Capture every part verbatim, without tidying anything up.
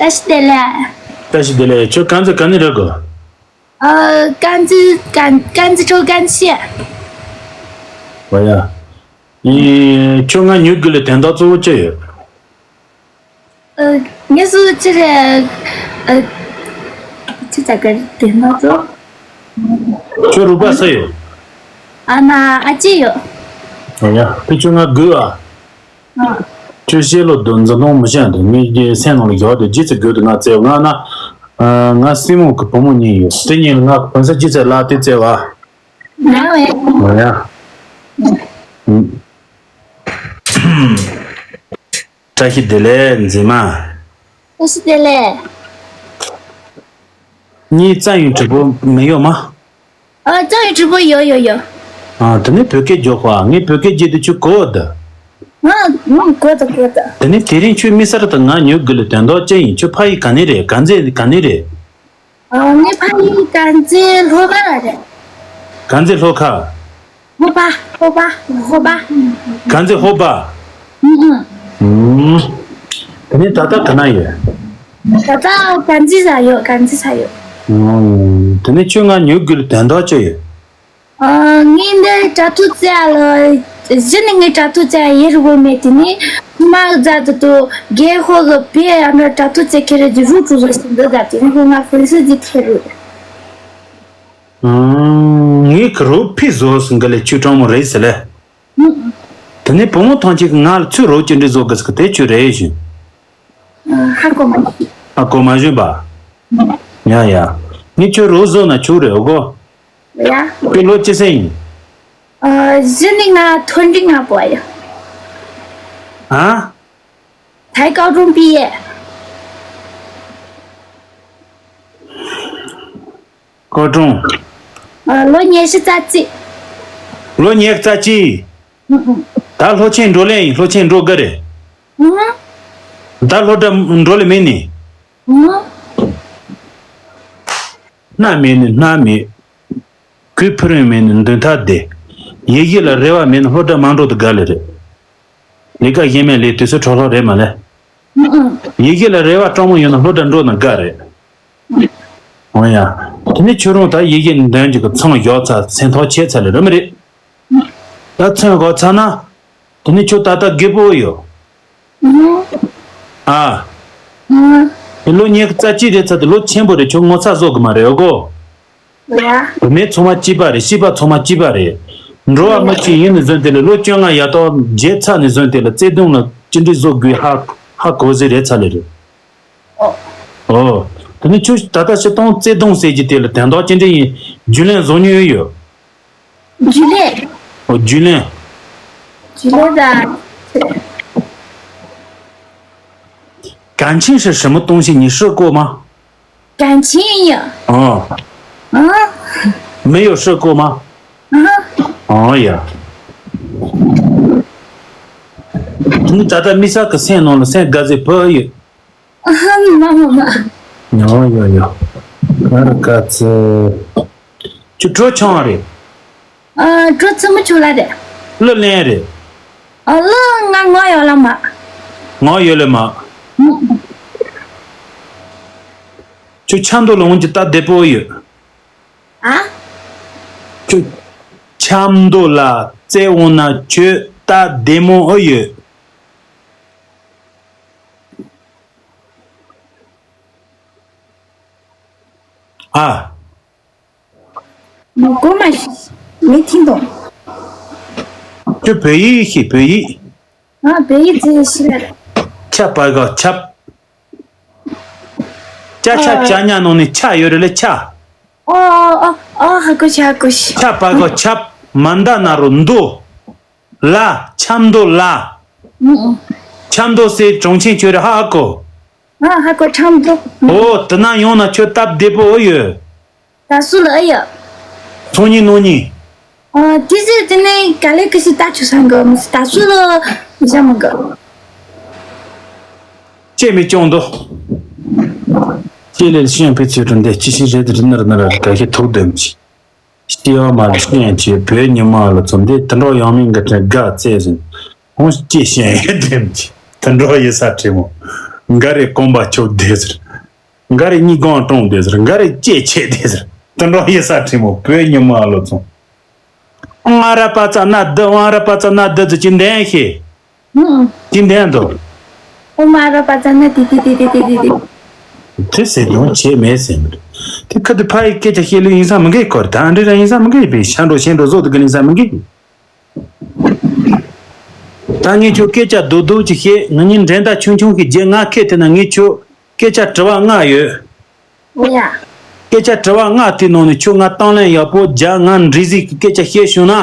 བཀྲ་ཤིས་བདེ་ལེགས། བཀྲ་ཤིས་བདེ་ལེགས། ཁྱོད་དཀར་མཛེས་ག་ནས་རེད་གོ། ཨ། དཀར་མཛེས་དཀར་དཀར་མཛེས་ཁྲོ་དཀར་མཛེས། ཨོ་ཡ། ཨེ། ཁྱོད་ང་ཉོ་དགོས་ལ་དོན་དག་གཙོ་བོ་ཅི་ཡོད། ཨ། ངེད་ཚོ་ཅི་རེད། ཨ། ཅི་ཙག་གི་དོན་དག་གཙོ། ཁྱོད་རུས་པ་སུ་ཡོད། ཨ་མ་ཨ་ཅེ་ཡོད། ཨོ་ཡ། དེ་ཁྱོད་ང་དགོས་ཨ། ཨ། ཁྱོད་བཤད་ལོ་དོན་འཛིན་གཏོང་མི་བྱ་འདུག་ངས་སེམས་ནང་ལ་ཡོད་དེ་ཇི་ཙི་དགོས་དེ་ང་བཙལ་ང་ན། ང་སྲིང་མོ་གི་བུ་མོ་གཉིས་ཡོད་དེ་གཉིས་ལ་ང་གོན་ས་ཇི་ཙི་ལ་དེ་བཙལ་བ། ང་བས། ང་ཡ། བཀྲ་ཤིས་བདེ་ལེགས་མཛེས་མ། བཀྲ་ཤིས་བདེ་ལེགས། གཉིས་རྩ་ཡོང་གྲོགས་པོ་མི་ཡོད་མ། ཨ། ཅང་ཡོད་གྲོགས་པོ་ཡོད་ཡོད་ཡོད། ཨ། དེ་ནས་བོད་སྐད་རྒྱོགས་པ་ངས་བོད་སྐད་རྒྱས་དུས་ཁྱོད་གོ་ད། ང་ང་གོ་ད་གོ་ད། དེ་ནས་དེ་རིང་ཁྱོད་དམིགས་བསལ་དུ་ང་ཉོ་དགོས་ལ་དོན་དག་ཅི་ཡིན། ཁྱོད་ཕ་ཡུལ་ག་ནས་རེད། ག་ཚོད་ག་ནས་རེད། ཨ། ངའི་ཕ་ཡུལ་དཀར་མཛེས་ལྷོ་ཁ་ལ་རེད། དཀར་མཛེས་ལྷོ་ཁ། ལྷོ་པ་ལྷོ་པ་ལྷོ་པ། དཀར་མཛེས་ལྷོ་པ། ཨུ་ཨུ། ཨུམ། དེ་ནས་ད་ལྟ་ག་ན་ཡོད། ད་ལྟ་དཀར་མཛེས་ས་ཡོད། དཀར་མཛེས་ས་ཡོད། ཨུམ། དེ་ནས་ཁྱོད་ང་ཉོ་དགོས་ལ་དོན་དག་ཅི་ཡོད། ཨ། ངས་འདི་དྲ་ཐོག་བཙལ་ལ། གཞི་ནས་ངས་དྲ་ཐོག་བཙལ་ཡེ་རུ་བོ་མེད་དེ་ནས་ཁུ་མ་རྫ་དུ་དུ་རྒན་ཧོ་གི་བེ་ཨ་ན་དྲ་ཐོག་བཙལ་ཁྱེར་རེ་ཇི་རུ་ཀྲུ་རུ་ཞིག་འདི་ད་དེ་ནས་ཁོ་ང་ཕུན་སུ་ཇི་ཐེ་རུ། ཨང་། ངས་ཁི་རུ་ཕི་བཟོ་སུ་འགི་ལས་ཆུ་གྲང་མོ་རེད་ཟེར་ལེ། དེ་ནས་བུ་མོ་ཐང་ཆེ་གི་ང་ལ་ཚུར་རོ་ཅི་འདྲི་བཟོ་གི་ཟེར་གི་དེ་ཆུ་རེད་ཞུ། ཧ་གོ་མ་ཤེས། ཧ་གོ་མ་ཤེས་པ། ཡ་ཡ། ངས་ཁྱོད་རོ་བཟོ་ན་ཆུ་རེད་འོ་གོ། ཡ། ཁྱོད་ལོ་ཅི་ཟེར་ཡིན། ཨ། གཞི་ནས་ང་ཐོན་འབྲིང་ང་པོ་ཡ། ཨ། 台高中毕业。 高中。 ཨ། ལོ་ཉི་ཤུ་རྩ་གཅིག་ལོ་ཉི་ཤུ་རྩ་གཅིག་ཨུ་ཨུ། ད་སློབ་ཆེན་འགྲོ་ལེ་ཡིན། སློབ་ཆེན་འགྲོ་གི་རེད། ཨུ་ཨུ། ད་སློབ་གྲྭ་འགྲོ་ལེ་མིན་ནི། ཨུ་ཨུ། སྣ་མེད་ནི་སྣ་མེད། གུས་ཕུན་རིན་མེད་ནི་མདུན་ཐག་བདེ། ཡིད་ཡིད་ལ་རེ་བ་མེད་ནི་སློབ་གྲྭ་མ་འགྲོ་དུ་དགའ་ལེ་རེད། ལས་ཀ་གཞན་མེད་ལས་དུས་ཚོད་འཕྲོ་བརླག་རེད་མ་ལེ། ཨུ་ཨུ། ཡིད་ཡིད་ལ་རེ་བ་སྤྲང་མོ་ཡོད་ན་སློབ་གྲྭ་འགྲོ་ན་དགའ་རེད། འོ་ཡ། དེ་ནས་ཁྱོད་རང་ད་ཡིད་ཡིད་འདོན་གྱི་གི་ཚང་བཞག་ཚར་སེམས་ཐག་ཆད་ཚར་ལེ་རེད་མི་རེད། ད་ཚོན་གོ་ཚར་ན། དེ་ནས་ཁྱོད་ད་ལྟ་རྒད་པོ་ཡོད། ཨ། ཨ། ལོ་ཉི་ཤུ་རྩ་གཅིག་རེད་ཚར་དུས་ལོ་ཆེན་པོ་རེད། ཁྱོད་ངོ་ཚ་བཟོ་གི་མ་རེད་འོ་གོ། ཡ། བུད་མེད་ཚང་མ་གཅིག་པ་རེད། བྱིས་པ་ཚང་མ་གཅིག་པ་རེད། འགྲོ་བ་མི་གཅིག་ཡིན་ནས་བཟུང་སྟེ་ལ་ལོ་བཅོ་ལྔ་ཡར་ཐོག་བརྗེད་ཚར་ནས་བཟུང་སྟེ་ལ་བརྩེ་དུང་ལ་ཅི་འདྲ་བཟོ་དགོས་ཧ་ཧ་གོ་ཟེར་རེད་ཚར་ལེ་རེད། ཨོ། ཨོ། དེ་ནས་ཁྱོད་ད་ལྟ་ཕྱི་གཏོང་བརྩེ་དུང་ཟེར་གྱི་དེ་ལ་དོན་དག་ཅི་འདྲ་ཡིན། རྒྱུས་ལོན་བཟོ་མྱོང་ཡོད། རྒྱུས་ལོན། ཨོ། རྒྱུས་ལོན། རྒྱུས་ལོན་ད། 感情是什么东西？你试过吗？ 感情呀。哦。啊？没有试过吗？啊？哦呀。你找到没啥个线弄了，线газы不有？ ཨ་ཧ་མ་མ་མ། ཡོ་ཡོ་ཡོ། ག་རེ་ག་ཚེ། ཁྱོད་གྲོ་ཆང་རེད། ཨ། གྲོ་ཚི་མི་ཆོག་ལ་རེད། གླུ་ལེན་རེད། ཨ། གླུ་ང་ངོ་ཡོད་ལ་མ། ངོ་ཡོད་ལ་མ། ཁྱོད་ཆབ་མདོ་ལ་འོང་གི་སྟབས་བདེ་པོ་ཡོད། ཨ། ཁྱོད་ཆབ་མདོ་ལ་བཙལ་འོང་ན་ཁྱོད་སྟབས་བདེ་མོ་ཨེ་ཡོད། ཨ། མི་གོ་མ་ཤི། མི་ཐིན་དང་། ཁྱོད་བོད་ཡིག་ཤེས། བོད་ཡིག་ང་བོད་ཡིག་ཙི་ཤི་ལ། ཆ་པ་ག་ཆབ། ཅ་ཆ་ཨ། ཅ་ཉ་ནང་ནས་ཆ་ཡོད་རེད་ལ་ཆ། ཨོ་ཨོ་ཨོ་ཧ་གོ་ཤི་ཧ་གོ་ཤི། ཆ་པ་ག་ཆབ། མ་འདའ་ན་རོ་མདོ། ལ། ཆབ་མདོ་ལ། ཨུ་ཨུ། ཆབ་མདོ་སའི་གྲོང་ཆེན་ཁྱོད་རེད་ཧ་གོ། ཨ་ཧ་གོ་ཆབ་མདོ། ཨོ་དེ་ན་ཡོང་ན་ཁྱོད་སྟབས་བདེ་པོ་ཨེ་ཡོད། ད་སུ་ལ་ཨེ་ཡོད། ཚོང་གཉིས་ནོར་གཉིས། ཨ་དེ་ཟེར་དེ་ནས་ག་ལེ་གི་ཞིག་ལྟ་ཆུ་སང་གི་མི་ད་སུ་ལ་བཞག་མི་གི། ཅེས་མི་སྐྱོང་དོ། ཅེས་ལས་ཤེས་པའི་ཚུལ་དུ་འདི་ཅི་ཞིག་རེད་དེ་ནར་ནར་ག་ཞིག་ཐུག་དོན་གྱི། ཤེས་བ་མ་རེད་ཤེས་ཡང་བྱེད་བོད་ཉི་མ་ལ་ཚོ་འདི་དུད་འགྲོ་ཡང་མིན་གི་དྲན་དགའ་བཙལ་ཟིན། ཧོང་ཅེས་ཤེས་ཡང་དྲན་གྱི་དུད་འགྲོ་ཡི་ས་བྲིས་མོ། འགའ་རེ་གོམ་པ་ཆོད་བསྡད་ཟེར། འགའ་རེ་གཉིས་གང་དྲངས་བསྡད་ཟེར། འགའ་རེ་ལྕེ་ཆད་བསྡད་ཟེར། དུད་འགྲོ་ཡིན་ས་ཁྲིམས་མོ་བོད་ཉི་མ་བློ་ཚོང་། ཨང་ར་པ་ཙ་ན་བདུ། ཨང་ར་པ་ཙ་ན་བདུ་ཙི་ཅི་འདན་ཤེས། ཨང་། ཅི་འདན་དོ། ཨོ་མ་ར་པ་ཙ་ན་ཏི་ཏི་ཏི་ཏི་ཏི་ཏི། དེ་ཟེར་ཡོང་བྱེད་མེད་ཟེར་མི་འདུག་དེ་ཁ་དུ་ཕ་ཡི་སྐད་ཆ་བཤད་ལུགས་ཡིན་ས་མི་འགལ་སྐོར། ད་འདྲི་ར་ཡིན་ས་མི་འགལ་པའི་ཤ་འགྲོ་ཤེས་འགྲོ་བཟོ་དུ་གི་ཡིན་ས་མི་འགལ། ད་ངས་ཁྱོད་སྐད་ཆ་རྡོག་རྡོག་ཅིག་བཤད། ང་གཉིས་འགྲན་ཟླ་ཆུང་ཆུང་གི་རྗེས་ང་ཁས་དེ་ན་ངས་ཁྱོད་སྐད་ཆ་དྲི་བ་ལྔ་ཡོད། ཡ། སྐད་ཆ་དྲི་བ་ལྔ་དེའི་ནང་ནས་ཁྱོད་ང་དང་ལེན་ཡག་པོ་རྒྱག་ང་འདྲི་ཟིག་གི་སྐད་ཆ་བཤད་བྱུང་ན།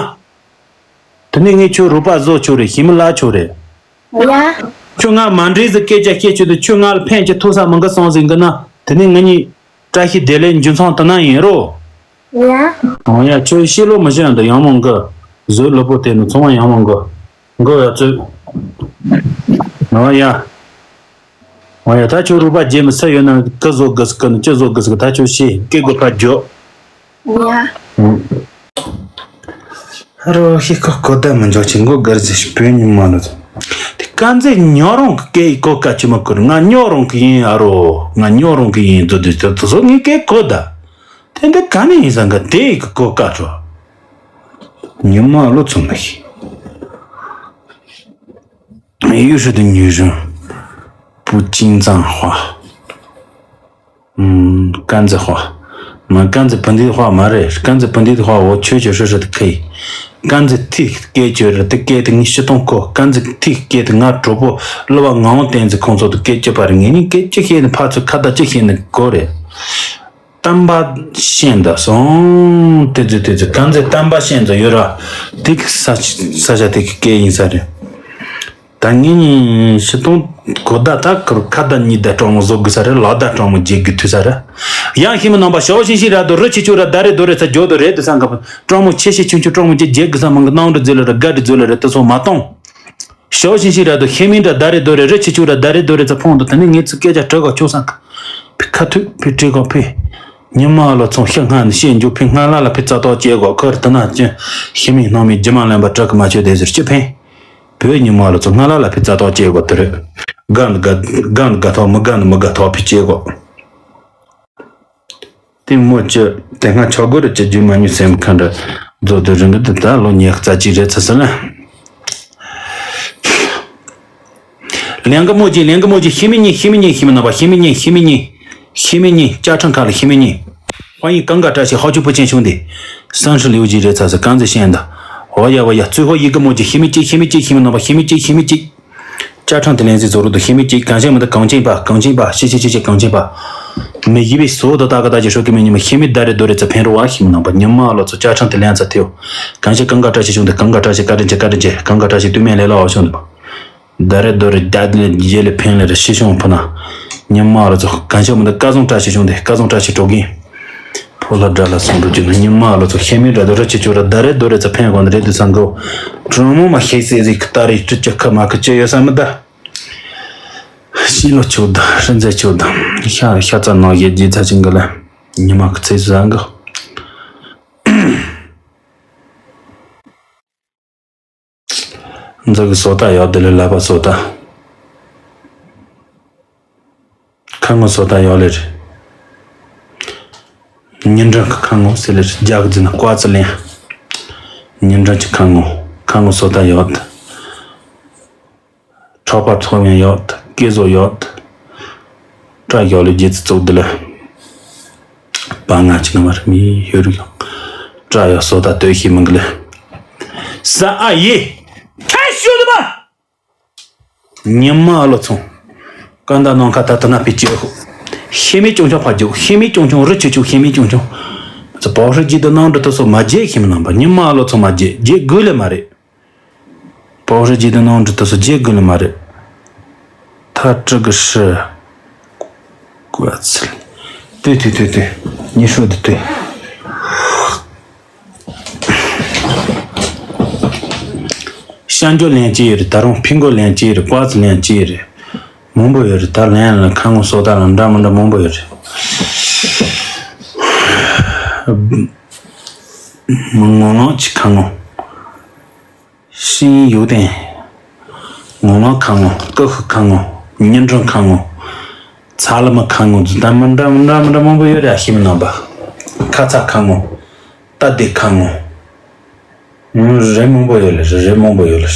དེ་ནས་ངས་ཁྱོད་རོགས་པ་བཟོ་ཆོག་རེད། ཞི་མི་ལ་ཆོག་རེད། ཡ། ཁྱོད་ང་མ་འདྲི་ཟིག་སྐད་ཆ་བཤད་ཆོག་དུས་ཁྱོད་ང་ལ་ཕན་གྱི་ཐོགས་ས་མི་འགི་སོང་ཟིག་འགི་ན། དེ་ནས་ང་གཉིས་བཀྲ་ཤིས་བདེ་ལེགས་འཇུ་ཚང་དུ་ན་ཡིན་རོ། ཡ། ཨང་ཡ། ཁྱོད་ཤེས་ལོ་མི་ཤེས་འདི་ཡང་མོ་འགི། བཟོས་ལོ་པོ་དེ་ནི་ཚོང་བ་ཡང་མོ་འགི། འགི་ཡ་ཚོད། ཨང་ཡ། ཨང་ཡ། ད་ཁྱོད་རོགས་པ་རྗེས་མི་ས་ཡོད་ན་གི་བཟོ་དགོས་སི་གི་ནི་ཅི་བཟོ་དགོས་སི་གི་ད་ཁྱོད་ཤེས་སྐད་དགོས་ཕ་རྒྱོ། ཡ། ཨ་རོ་ཤི་ཁོ་གོ་བརྡ་མི་འཇོག་ཆེན་གོ་གར་ཟེར་ཞིག་བོད་ཉི་མ་ལ་ཚོ། དེ་དཀར་མཛེས་ཉོ་རོང་གི་སྐད་ཡིག་གོ་ཀ་ཅི་མ་གོ་རེད། ང་ཉོ་རོང་གི་ཡིན། ཨ་རོ་ང་ཉོ་རོང་གི་ཡིན། དུ་དུ་དུ་དུ་སོ་ངའི་སྐད་གོ་ད། དེ་འདི་ག་ནས་ཡིན་ས་འགའ་དེ་ཡིག་གི་གོ་ཀ་ཚོ། ཉི་མ་ལོ་ཚོ་མ་ཤི། 又是的女生不金脏话。 ཀན་ཛི་ཧྭ། མ་ཀན་ཛི་བུ་འདི་ཧྭ་མ་རེད། ཀན་ཛི་བུ་འདི་ཧྭ་འོ་ཆོས་ཆོས་ཧྲི་ཧྲི་དུ་ཁེ། ཀན་ཛི་ཐིག་སྐད་ཆོས་རེད་དུ་སྐད་དུ་ངའི་ཤི་སྟོང་ཁོ། ཀན་ཛི་ཐིག་སྐད་དུ་ང་གྲོགས་པོ་གླུ་བ་ངག་དབང་བསྟན་འཛིན་ཁོང་ཚོ་དུ་སྐད་ཅི་པ་རེད། ངེད་གཉིས་སྐད་ཅི་ཤེས་ནི་ཕ་ཚོས་ཁ་བརྡ་ཅི་ཤེས་ནི་གོ་རེད། གཏམ་པ་ཤེས་འདི་སོང་དེ་ཚོ་དེ་ཚོ་ཀན་ཛི་གཏམ་པ་ཤེས་འདི་ཡོད་ར། དིག་ས་ས་ཆ་དེ་གི་སྐད་ཡིན་ས་རེད། ད་ངེད་གཉིས་ཤི་སྟོང་གོ་བརྡ་ད་ཁུར་ཁ་བརྡ་གཉིས་བརྡ་སྤྲང་མོ་བཟོ་དགོས་ས་རེད། ལག་བརྡ་སྤྲང་མོ་བརྗེ་དགོས་ཐུག་ས་རེད། ཡང་ཤི་མི་ནང་པ་ཞའོ་ཤིང་ཤིང་ར་དོ་རི་ཆི་ཆུ་ར་ད་རེ་དོ་རེ་ཚ་འཇོག་དོ་རེད་དུ་ས་འགབ་སྤྲང་མོ་ཆེ་ཤི་ཆུང་ཆུང་སྤྲང་མོ་ཅི་བརྗེ་དགོས་ས་མང་གི་སྣང་རུ་རྫི་ལ་ར་དགའ་རི་རྫི་ལ་ར་དུ་སོང་མ་གཏོང་། ཞའོ་ཤིང་ཤིང་ར་དོ་ཤི་མིན་ར་ད་རེ་དོ་རེ་རི་ཆི་ཆུ་ར་ད་རེ་དོ་རེ་ཚ་ཕོང་དུ་དེ་ནི་ངེད་ཚོ་སྐད་ཆ་དྲི་ག་ཆོག་ས་འགབ་ཕི་ཁ་ཐུག་ཕི་དྲི་ག་ཕི། ཉི་མ་ལོ་ཚོང་ཤི་སྔ་ནི་ཤེས་འཇུག་ཕི་སྔ་ལ་ལ་ཕི་རྩ་ཏོག་ཅེ་གོ་ཁུར་དུ་ན་ཅི་ཤི་མིན་སྣང་མིན་རྒྱུ་མ་ལེན་པ་དྲི་གི་མ་ཆོད་དེ་ཟེར་ཅི་ཕན། བོད་ཉི་མ་ལ་ཚོ་སྔ་ལ་ལ་ཕི་རྩ་ཏོག་ཅེ་གོ་དུ་རེད། དགའ་འདི་དགའ་དགའ་འདི་དགའ་ཐོག་མི་དགའ་འདི་མི་དགའ་ཐོག་ཕི་ཅེ་གོ། དེ་མོ་ཅི་དེ་སྔ་ཆོག་གོ་རེད་ཅི་རྒྱུ་མ་ཉུ་སེམས་ཁ་འདྲ་རྫོགས་དུ་རིང་གི་འདི་ད་ལོ་ཉི་ཤུ་རྩ་གཅིག་རེད་ཚ་ས་ལ། ལན་གི་མོ་ཅི་ལན་གི་མོ་ཅི་ཤི་མི་ཉི་ཤི་མི་ཉི་ཤི་མི་ནང་པ་ཤི་མི་ཉི་ཤི་མི་ཉི་ཤི་མི་ཉི་ཅ་ཁྲང་ཁ་ལ་ཤི་མི་ཉི། ཧོ་ཡིན་གང་ག་བཀྲ་ཤིས་ཧོ་ཆུ་བུ་ཆེན་ཆུང་དེ། སང་ཧྲི་ལིའུ་ཇི་རེད་ཚ་ས་གང་ཚེ་ཤེས་འདི། ཧོ་ཡ་ཧོ་ཡ་ཙུ་ཧོ་ཡི་གི་མོ་ཅི་ཤི་མི་ཅི་ཤི་མི་ཅི་ཤི་མི་ནང་པ་ཤི་མི་ཅི་ཤི་མི་ཅི། ཅ་ཁྲང་དེ་ལན་ཟི་ཛོ་རུ་དུ་ཤི་མི་ཅི་གང་ཤེས་མི་འདི་གང་ཅིན་པ་གང་ཅིན་པ་ཤི་ཤི་ཤི་ཤི་གང་ཅིན་པ། མི་ཡི་བི་སོ་དོ་ད་ག་ད་ཅི་ཧྲོ་གི་མི་ཉི་མ་ཤི་མི་ད་རེ་དོ་རེ་ཚ་ཕན་རུ་བ་ཤི་མི་ནང་པ་ཉི་མ་ལོ་ཚོ་ཅ་ཁྲང་དེ་ལན་ཚ་ཐེའོ། གང་ཤེས་གང་ག་བཀྲ་ཤིས་ཆུང་དེ་གང་ག་བཀྲ་ཤིས་བཀའ་དྲིན་ཆེ་བཀའ་དྲིན་ཆེ་གང་ག་བཀྲ་ཤིས་དུས་མེད་ལས་ལ་བ་ཤོང་དུ། ད་རེ་དོ་རེ་རྒྱ་དེ་ལས་རྗེས་ལས་ཕན་ལས་རེ་ཤི་ཤོང་ཕུ་ན། ཉི་མ་རུ་ཚོ་གང་ཤོ་མི་འདི་སྐལ་བཟང་བཀྲ་ཤིས་ཤོང་དེ་སྐལ་བཟང་བཀྲ་ཤིས་གྲོགས་རྒན། ཕོ་ལྷ་དགྲ་ལ་སོང་འགྲོ་རྒྱུ་ན་ཉི་མ་རུ་ཚོ་ཤེས་མེད་དགྲ་དོ་རུ་ཆི་ཆོ་ར་ད་རེ་དོ་རེ་ཚ་ཕན་གོ་ནི་རེད་དུ་ས་འགོ། གྲོང་མོ་མ་ཤེས་སེ་ཟིག་ད་རེ་ཅི་ཅི་ཁ་མ་ཁ་ཅི་ཡོད་ས་མི་ད། ཤི་ལོ་ཆོ་ད་ཧྲི་མཛད་ཆོ་ད། ཤ་ཤ་ཚ་ནང་ཡེ་རྗེས་ཚ་ཅིང་ག་ལ། ཉི་མ་ཁ་ཚེ་ས་འགོ། འཛག་གི་སོ་ད་ཡོད་དེ་ལས་ལབ་པ་སོ་ད། ཁ་ངོ་སོ་ད་ཡོད་ལེ་རེད། ཉིན་གྲངས་ཀྱི་ཁ་ངོ་སེ་ལེ་རེད་རྒྱ་གི་རྫི་ན་བཀའ་ཙི་ལེན། ཉིན་གྲངས་ཀྱི་ཁ་ངོ་ཁ་ངོ་སོ་ད་ཡོད། ཁྲོག་པ་ཚོ་ཡང་ཡོད། སྐེ་བཟོ་ཡོད། སྐྲ་ཡོད་ལེ་རྗེས་ཙི་ཙོག་དེ་ལེ། པ་ང་ཅི་ང་མར་མི་ཡོད་རིགས་ཡང་། སྐྲ་ཡོད་སོ་ད་ལྟོས་ཤེས་མི་འགི་ལེ། ས་ཨ་ཡེ། ཁ་ཤོད་དུ་མ། ཉི་མ་ཨ་ལོ་ཚོང་། ཀ་འདའ་ནང་ཁ་ད་ད་ན་ཕི་ཅི་ཧུ། ཤེས་མེད་ཅུང་ཆུང་ཕ་རྒྱུག་ཤེས་མེད་ཅུང་ཆུང་རི་ཆུ་ཆུ་ཤེས་མེད་ཅུང་ཆུང་། ཙི་པོ་ཧྲི་ཇི་དུ་ནང་འདྲི་དུ་སོ་མ་རྗེད་ཤེས་མི་ནང་པ་ཉི་མ་ཨ་ལོ་ཚོང་མ་རྗེད་རྗེད་དགོས་ལེ་མ་རེད། པོ་ཧྲི་ཇི་དུ་ནང་འདྲི་དུ་སོ་རྗེད་དགོས་ལེ་མ་རེད། ཐ་ཀྲི་གི་ཧྲི། ཀུ་ཚི། ཏུ་ཏུ་ཏུ་ཏུ། ཉི་ཧྲོ་དུ་ཏུ། ཤ་འགྱོ་ལན་ཅི་ཡོད་རེད། ད་རུང་ཕི་མགོ་ལན་ཅི་ཡོད་རེད། ཀ་ཙི་ལན་ཅི་ཡོད་རེད། མང་པོ་ཡོད་རེད། ད་ལན་ལ་ཁ་ངོ་སོ་ད་ལ་འདྲ་མི་འདྲ་མང་པོ་ཡོད་རེད། ངོ་ངོ་ཅི་ཁ་ངོ། ཤིང་ཡུག་ཏན། ངོ་ངོ་ཁ་ངོ་ཀ་ཧུ་ཁ་ངོ་ཉིན་གྲངས་ཁ་ངོ་ ཚ་ལ་མ་ཁ་ངོ་འདི་ད་མི་འདྲ་མི་འདྲ་མི་འདྲ་མང་པོ་ཡོད་རེད། ཨ་ཤི་མི་རྣམ་པ། ཁ་ཚ་ཁ་ངོ་། རྟ་དེ་ཁ་ངོ་། ཨུ། རེད་མང་པོ་ཡོད་ལ་རེད། རེད་མང་པོ་ཡོད་ལ་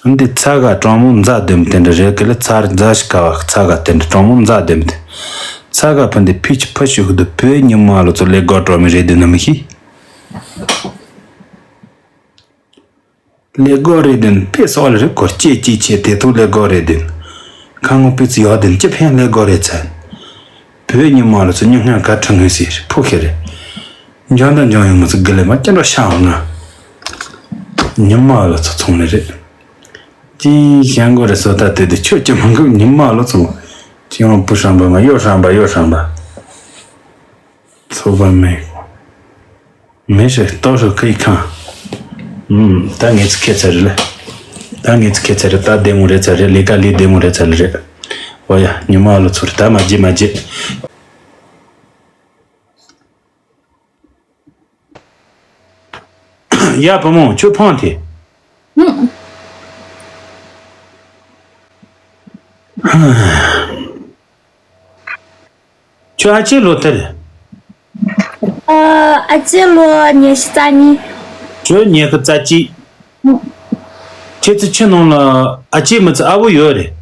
རེད། འདི་ཚ་ག་གྲང་མོ་མཛའ་དེམ་དེ་འདྲ་རེད་གི་ལ། ཚ་ར་མཛའ་ཞིག་ག་བ་ཚ་ག་དེ་འདྲ་གྲང་མོ་མཛའ་དེམ་དེ། ཚ་ག་ཕན་དེ་ཕི་ཆི་ཕི་ཤུག་དུ་བོད་ཉི་མ་ལོ་ཚོ་ལས་སྒོ་གྲོ་མི་རེད་དེ་ན་མི་ཤི། ལས་སྒོ་རེད་དེ་ན་ཕེ་སོག་ལ་རེད་གོ་ཅེ་ཅེ་ཆེ་དེ་ཐུག་ལས་སྒོ་རེད་དེ་ན། ཁ་ངོ་པི་ཙི་ཡོག་དེ་ན་ཅི་ཕན་ལས་སྒོ་རེད་ཚན། བོད་ཉི་མ་ལོ་ཚོ་ཉི་ཧང་ག་ཁྲི་ངོས་ཟེར་ཕུ་ཁེ་རེད། འཇོན་དང་འཇོན་ཡོང་མ་ཚོ་དགི་ལེ་མ་ཅི་འདྲ་ཤ་འོང་ན། ཉི་མ་ལོ་ཚོ་ཚོང་ལེ་རེད། ཅིན་ཞང་གོ་རེ་སོ་ད་དེ་དེ་ཆོས་ཅི་མང་གི་ཉི་མ་ལོ་ཚོང་། ཅིན་ཡང་བུ་ཧྲམ་པ་མ་ཡོ་ཧྲམ་པ་ཡོ་ཧྲམ་པ། ཚོ་བ་མེ། མེ་ཧྲེ་ཏོ་ཧྲོ་ཁི་ཁང་། ཨུམ། ད་ངེད་ཚོ་ཁེ་ཚ་རེད་ལ། ད་ངེད་ཚོ་ཁེ་ཚ་རེད། ད་བདེ་མོ་རེད་ཚ་རེད། ལས་ཀ་ལས་བདེ་མོ་རེད་ཚ་ལེ་རེད། འོ་ཡ་ཉི་མ་ལོ་ཚོ་རེད། ད་མ་བརྗེད་མ་བརྗེད། ཡ་བུ་མོ་ཁྱོད་ཕངས་ཏེ། ཨུམ། ཁྱོད་ཨ་ཅེ་ལོ་དེར། ཨ་ཅེ་ལོ་ཉི་ཤུ་རྩ་གཉིས། ཁྱོད་ཉི་ཤུ་རྩ་གཅིག། ཁྱེད་ཚོ་ཁྱི་ནང་ལ་ཨ་ཅེ་མི་ཚེ་ཨ་བོ་ཡོད་རེད།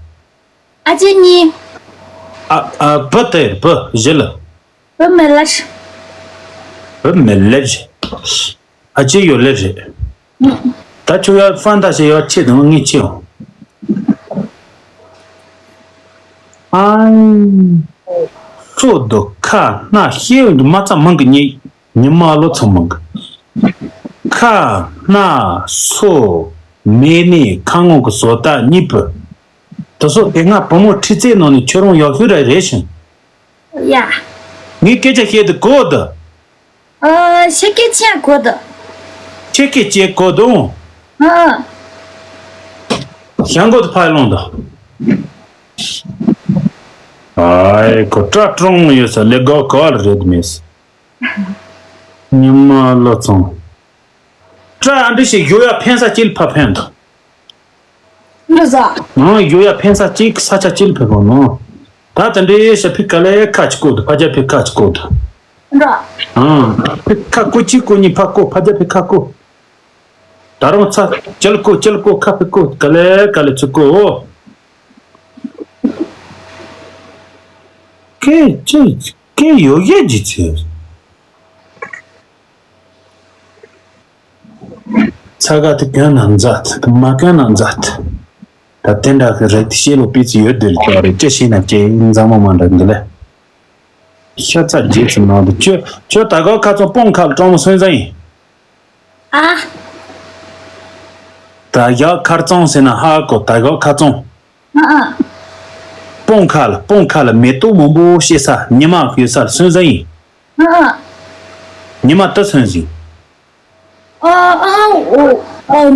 ཨ་ཅེ་གཉིས། ཨ་ཨ་བུ་དེར་བུ་བཞི་ལ། བུ་མེད་ལ། བུ་མེད་ལ། ཨ་ཅེ་ཡོད་ལེ་རེད། ད་ཁྱོད་ཡར་ཧྥན་ཏ་ཞེ་ཡར་ཆེ་དང་ངས་ཆེ་འོང་། ཨང་། ཁྲོ་དོ་ཁ་སྣ་ཤེས་འདི་མ་ཚ་མང་གི་ཉེ་ཉི་མ་ལོ་ཚང་མང་གི། ཁ་སྣ་སོ་མེ་ནི་ཁ་ངོ་གི་བཟོ་ལྟ་གཉིས་པོ། དེ་སོགས་དེ་སྔ་བུ་མོ་ཁྲི་རྩེ་ནང་ནས་ཁྱོད་རང་ཡག་ཤོས་ར་རེད་ཤིང་། ཡ། ངས་སྐད་ཆ་བཤད་དུ་གོ་དུ། ཨ། ཤེས་སྐད་ཆ་གོ་དུ། ཁྱེད་སྐད་ཆ་གོ་དུ། ཨ། ཞང་གོ་དུ་ཕར་ལོང་དུ། ཨའི་ཁོ་སྐྲ་གྲོང་ཡོད་ས་ལས་སྒོ་གོ་ལ་རེད་མེད། ཉི་མ་ལོ་ཚང་། སྐྲ་ཨ་འདྲི་ཞིག་གཡོ་ཡ་ཕན་ས་ཅིལ་ཕ་ཕན་དུ། འདི་ཟ། ཨང་གཡོ་ཡ་ཕན་ས་ཅིག་ས་ཆ་ཅིལ་ཕེ་གོ་ནོ། ད་དེ་འདྲའི་ཤ་ཕི་ཀ་ལེ་ཁ་ཅིག་གོ་དུ་ཕ་རྒྱ་ཕི་ཁ་ཅིག་གོ་དུ། འདྲ། ཨང་། ཕི་ཁ་ཀོ་ཅིག་ཀོ་གཉིས་ཕ་ཀོ་ཕ་རྒྱ་ཕི་ཁ་ཀོ། ད་རུང་ཚ་ཅིལ་ཀོ་ཅིལ་ཀོ་ཁ་ཕི་ཀོ་ཀ་ལེ་ཀ་ལེ་ཅིག་ཀོ། ཀེ་ཅི་ཀེ་ཡོ་ཡེ་ཇི་ཚེ། ཚ་ག་དེ་གྱོན་ན་མཛའ་ཐུབ་མ་གྱོན་ན་མཛའ་ཐུབ། ད་དེ་འདྲ་གི་རེད་དེ་ཤེས་ལོ་པི་ཙི་ཡོད་དེ་ལ་ཅོག་རེད་ཅི་ཤེས་ན་ཅི་མཛའ་མོ་མ་འདྲ་འདི་ལས། ཤ་ཚ་རྗེས་སུ་ནང་དུ་ཁྱོད་ཁྱོད་ད་ག་ཁ་ཚོང་སྤོང་ཁ་ལ་གྲོང་མོ་སོན་ཟ་ཡིན། ཨ། ད་ག་ཁར་ཚོང་ཟེར་ན་ཧ་གོ་ད་ག་ཁ་ཚོང་། ཨ་ཨ། སྤོང་ཁ་ལ་སྤོང་ཁ་ལ་མེ་ཏོག་མང་པོ་ཤེས་ས་ཉི་མ་ཡོད་ས་ལ་སོན་ཟ་ཡིན། ཨ་ཨ། ཉི་མ་ད་སོན་ཟིན། ཨ་ཨ་ཨོ་ཨོ།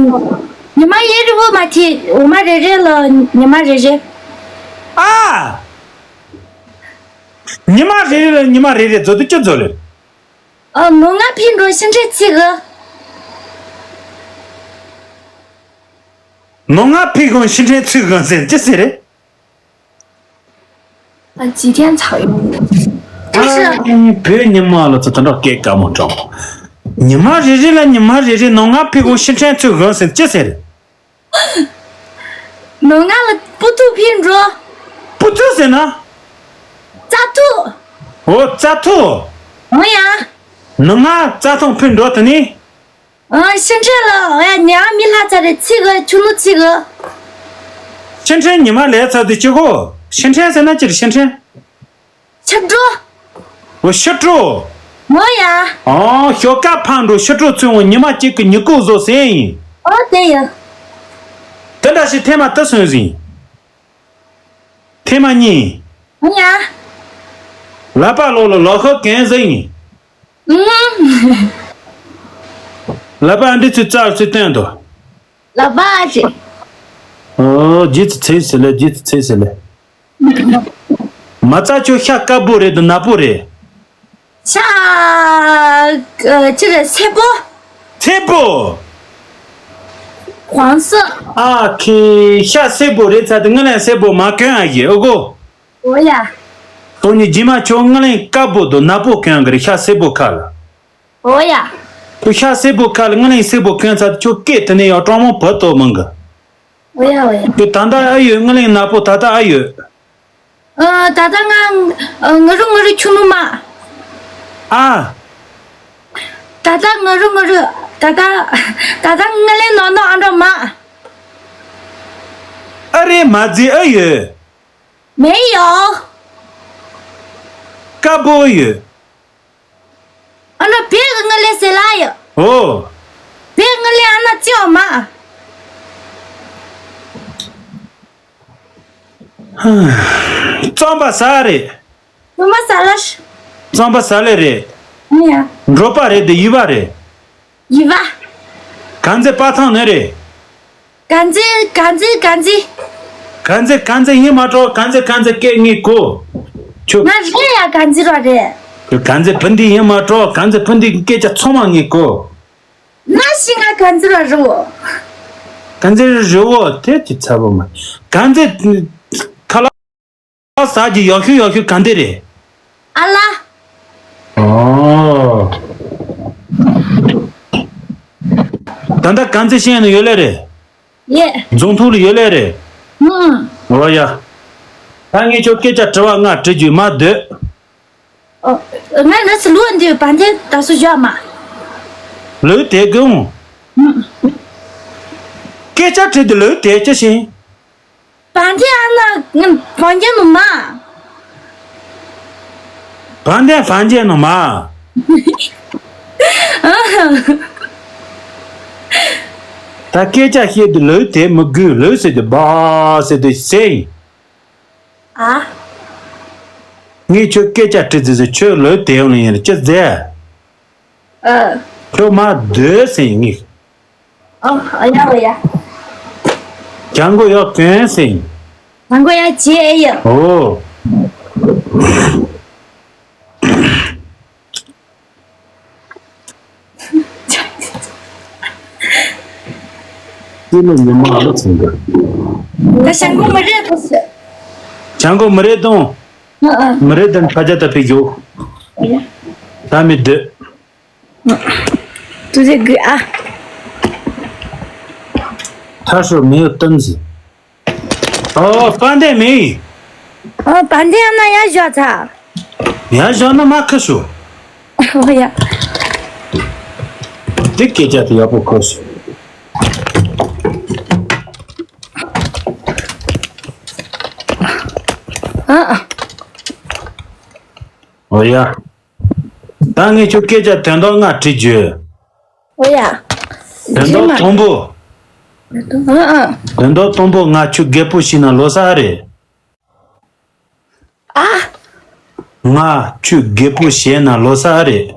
ཉི་མ་ཡེ་རི་བོ་མ་ཐི་འོ་མ་རེ་རེ་ལ་ཉི་མ་རེ་རེ། ཨ། ཉི་མ་རེ་རེ་ལ་ཉི་མ་རེ་རེ་ཛོ་དུ་ཅི་ཛོ་ལེ། ཨ་ནོ་ང་ཕི་འགྲོ་ཤི་འཕྲལ་ཚིག་གི། ནོ་ང་ཕི་གོང་ཤི་འཕྲལ་ཚིག་གི་ཟེར་ཅི་ཟེར་རེད། ཨ་ཇི་ཐན་ཚག་ཡོང་། ཨ་བོད་ཉི་མ་ལ་ཚོ་དེ་འདྲ་སྐད་དཀའ་མོ་དྲང་། ཉི་མ་རེ་རེ་ལ་ཉི་མ་རེ་རེ་ནོ་ང་ཕི་གོང་ཤི་འཕྲལ་ཚིག་གི་ཟེར་ཅི་ཟེར་རེད། ནོ་ང་ལ་པུ་ཐུ་ཕི་འགྲོ། པུ་ཐུ་ཟེར་ན། རྩྭ་ཐུ། འོ་རྩྭ་ཐུ། འོ་ཡ། ནོ་ང་རྩྭ་ཐང་ཕི་འགྲོ་དུ་ནི། ཨ་ཤི་འཕྲལ་ལ་འོ་ཡ་ཉི་མ་མི་ལྷ་ཚ་རེ་ཚིག་གི་ཆུ་ནུ་ཚིག་གི། ཤི་འཕྲལ་ཉི་མ་ལས་ཚ་དུ་ཅི་གོ། ཤི་འཕྲལ་ཟེར་ན་ཅི་རེད་ཤི་འཕྲལ། ཤི་འགྲོ། འོ་ཤི་འགྲོ། མོ་ཡ། ཨོ་ཞོགས་ཀ་ཕང་འགྲོ་ཤི་འགྲོ་ཚུན་འོ་ཉི་མ་གཅིག་གི་ཉི་གུ་བཟོ་ཟེར་ཡིན། ཨོ་དེ་ཡ། དེ་འདྲ་ཞིག་ཐེངས་མ་དེ་སོན་ཟིན། ཐེངས་མ་གཉིས། མོ་ཡ། ལག་པ་ལོག་ལ་ལོག་ཤོག་གན་ཟེར་ཡིན། ཨུམ། ལག་པ་འདི་ཚོའི་རྩར་ཚུར་བསྟན་དོ། ལག་པ་ཅི། ཨོ་རྗེས་ཚུ་ཚེ་ཟེར་ལེ་རྗེས་ཚུ་ཚེ་ཟེར་ལེ། མ་རྩ་ཁྱོད་ཤ་དཀར་པོ་རེད་དུ་ནག་པོ་རེད། ཤ། ཨ་ཅི་རེད་སེར་པོ། སེར་པོ། 黄色。 ཨ་ཁེ་ཤ་སེར་པོ་རེད་ཚ་དེ་ང་ལ་སེར་པོ་མ་གོན་ཨ་ཡེ་ཨོ་གོ 我呀， ཏོ་ཉི་ཇི་མ་ཆོ་ང་ལ་དཀར་པོ་དོ་ནག་པོ་གོན་གི་རེད་ཤ་སེར་པོ་ཁ་ལ། 我呀， ཁོ་ཤ་སེར་པོ་ཁ་ལ་ང་ལ་སེར་པོ་གོན་ཚ་དེ་ཆོ་སྐད་དེ་ནས་ཡང་གྲོགས་མོ་བུ་ཏོ་མང་གི 我呀，我呀。 ཁོ་ད་ལྟ་ཨ་ཡོད་ང་ལ་ནག་པོ་ད་ལྟ་ཨ་ཡོད། 呃，ད་ལྟ་ང་ཨ་ང་རུ་ང་རུ་ཆུ་མོ་མ། 啊， ད་ལྟ་ང་རུ་ང་རུ་ད་ལྟ་ད་ལྟ་ང་ལ་ནོ་ནོ་ཨ་འགྲོ་མ། 阿里马子阿有，没有。 ཀ་པོ་ཡོད། ཨ་ནི་བེ་གི་ང་ལས་ཟེར་ལ་ཡོད། ཨོ། བེ་ང་ལས་ཨ་ན་ཅི་ཡོད་མ། རྩམ་པ་ཟ་རེད། རྩམ་པ་ཟ་ལ་ཤི། རྩམ་པ་ཟ་ལེ་རེད། ཨ་ཡ། འབྲོག་པ་རེད་དེ་ཡུལ་པ་རེད། ཡུལ་པ། གང་ཚེ་པ་ཐང་ནི་རེད། གང་ཚེ་གང་ཚེ་གང་ཚེ། གང་ཚེ་གང་ཚེ་ཡིན་མ་གྲོགས་གང་ཚེ་གང་ཚེ་སྐད་ངེས་གོ་ཆུ། ང་རེད་ཡ་གང་ཚེ་ར་རེད། གང་ཚེ་བུ་འདི་ཡིན་མ་གྲོགས་གང་ཚེ་བུ་འདི་སྐད་ཆ་ཚང་མ་ངེས་གོ་ན་ཤི་ང་གང་ཚེ་ར་རུ། གང་ཚེ་རི་བོ་དེ་ཅི་ཚ་བོ་མ། གང་ཚེ་ཁ་ལག་ཟ་གི་ཡག་ཤོས་ཡག་ཤོས་གང་དེ་རེད། ཨ་ལ། ཨོ། ད་ལྟ་གང་ཚེ་ཤེས་ནི་ཡོད་ལེ་རེད། ཡེ། རྫོང་ཐུག་ལ་ཡོད་ལེ་རེད། ཧུམ། ཨོ་ཡ། ད་ངས་ཁྱོད་སྐད་ཆ་དྲི་བ་ལྔ་དྲི་རྒྱུ་མ་སྡོད། ཨོ། ང་ནི་སི་ལུ་འདི་བན་དེ་ད་སུ་བཞག་མ། ལོས་དེ་གོང་། ཧུམ། སྐད་ཆ་དྲི་དེ་ལོས་དེ་ཅི་ཤེས། བན་དེ་ཨ་ན་བན་དེ་ནུ་མ། བན་དེ་བན་དེ་ནུ་མ། ད་སྐད་ཆ་བཤད་དུས་ལོས་དེ་མི་དགོས་ལོས་ཟེར་དུས་བ་ཟེར་དུས་ཟེར་ཡིན། ཨ། ངས་ཁྱོད་སྐད་ཆ་དྲི་ཙི་ཟེར་ཁྱོད་ལོས་དེ་ཡོང་ནི་ཡིན་ཅི་ཟེར། ཨ། ཁྱོད་མ་སྡོད་ཟེར་ངས། ཨ་ཡ་ཨ་ཡ། ཅང་གོ་ཡོད་གན་སིང་། ཅང་གོ་ཡ་ཅི་ཨེ་ཡ། ཨོ། དེ་ནི་ཉི་མ་ཨ་ལོ་ཚང་གི། ད་ཅང་གོ་མི་རེད་དོ་ཟེར། ཅང་གོ་མི་རེད་དོ། ཨ་ཨ། མི་རེད་དོ་ཕ་ཇ་ད་ཕི་གྱོ། ཨ་ཡ། ད་མི་སྡོད། ཏུ་ཟེ་གི་ཨ། ཐ་ཧྲོ་མེ་ཡོ་ཏམ་ཟི། ཨོ་པན་དེ་མེ། ཨོ་པན་དེ་ཨ་ན་ཡ་ཞོ་ཚ། ཡ་ཞོ་ན་མ་ཁ་ཤོ། ཨོ་ཡ། དེ་སྐད་ཆ་དེ་ཡག་པོ་གོ་ཤོ། ཨ་ཨ། ཨོ་ཡ། ད་ངས་ཁྱོད་སྐད་ཆ་དོན་དག་ལྔ་དྲིས་བརྗོད། ཨོ་ཡ། དོན་དག་དང་པོ། ཨ་ཨ། དོན་དག་དང་པོ་ང་ཁྱོད་རྒད་པོ་བྱས་ན་ལོ་ས་རེད། ཨ། ང་ཁྱོད་རྒད་པོ་བྱས་ན་ལོ་ས་རེད།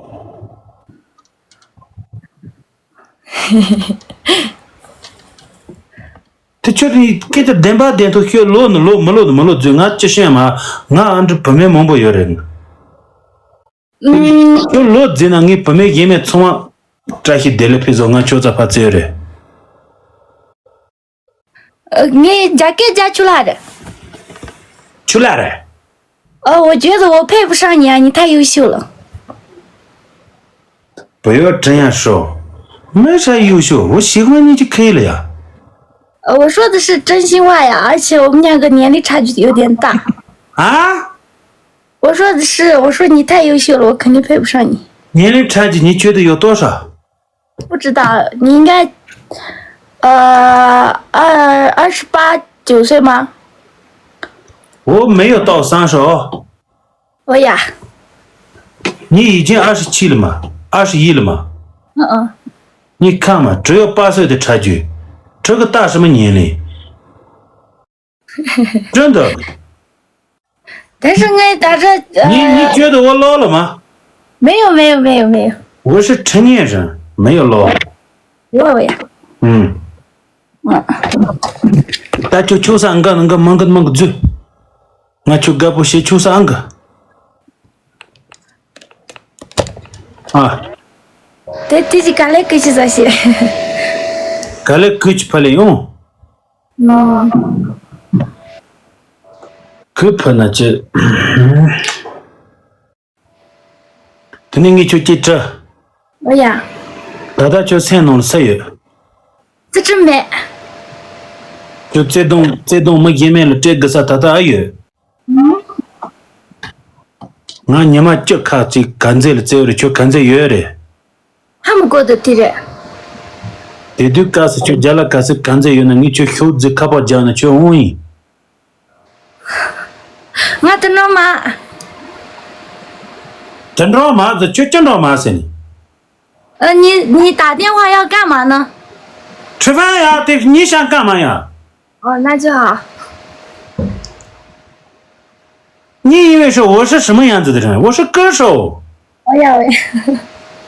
དེ་ཁྱོད་ནི་སྐད་ཆ་བདེན་པ་བདེན་ཐོག་ཤོད་ལོ་ནི་ལོ་མི་ལོ་ནི་མི་ལོ་རྫུན་ང་ཅི་ཤེས་མ་ང་ཨ་འདྲ་བུད་མེད་མང་པོ་ཡོད་རེད། ཨུམ། ཁྱོད་ལོ་རྫུན་ན་ངའི་བུད་མེད་གཞན་མེད་ཚང་མ་བཀྲ་ཤིས་བདེ་ལེགས་ཕུལ་སོང་ང་ཁྱོད་ཚ་ཕ་ཚེ་ཡོད་རེད། ངས་རྒྱ་སྐད་རྒྱ་ཆུ་ལ་རེད། ཆུ་ལ་རེད། 哦，我觉得我配不上你啊，你太优秀了。 不要这样说，没啥优秀，我喜欢你就可以了呀。 呃，我说的是真心话呀，而且我们两个年龄差距有点大。 啊？ 我说的是，我说你太优秀了，我肯定配不上你。 年龄差距你觉得有多少？ 不知道，你应该，呃，二二十八九岁吗？ 我没有到三十哦。 我呀， 你已经二十七了嘛，二十一了嘛。 嗯嗯。 你看嘛，只有八岁的差距，这个大什么年龄？真的。 但是我但是呃， 你你觉得我老了吗？ 没有没有没有没有。 我是成年人，没有老。 我呀， ཨུམ། ད་ཁྱོད་ཁྱོད་ས་འགའ་ནང་གི་མང་གི་མང་གི་རྫུས། ང་ཁྱོད་དགའ་པོ་བྱེད་ཁྱོད་ས་འགའ། ཨ། དེ་དེ་ཅི་ག་ལེ་ཀི་ཤི་ས་ཤི། ག་ལེ་གུས་ཀྱི་ཕ་ལེ་ཡོང་། ཨོ། གུས་ཕུ་ན་ཅི། དེ་ནས་ངས་ཁྱོད་ཅིག་དྲི། ཨོ་ཡ། ད་ལྟ་ཁྱོད་སེམས་ནང་ལ་སུ་ཡོད། སུ་ཁྲིམས་མེད། ཁྱོད་བརྩེ་དུང་བརྩེ་དུང་མི་གཞན་མེད་ལ་སྤྲད་དགོས་ས་ད་ལྟ་ཨ་ཡོད། ང་ཉི་མ་བཅུ་ཁ་ཅིག་ག་ཚོད་ལ་བརྩེ་བ་རེད། ཁྱོད་ག་ཚོད་ཡོད་རེད། ཧ་མི་གོ་དུ་དེ་རེད། དེ་དུས་སྐབས་སུ་ཁྱོད་རྒྱ་ལ་ག་ཚོད་ག་ཚོད་ཡོད་ན་ངས་ཁྱོད་ཤོག་རྫི་ཁ་པར་རྒྱག་ན་ཁྱོད་འོང་ཡིན། ང་དུ་འགྲོ་མ། དུ་འགྲོ་མ་ཟེར་ཁྱོད་ཅི་འགྲོ་མ་ཟེར་ནས། 呃，你你打电话要干嘛呢？吃饭呀，对，你想干嘛呀？哦，那就好。你以为是我是什么样子的人？我是歌手。哎呀喂。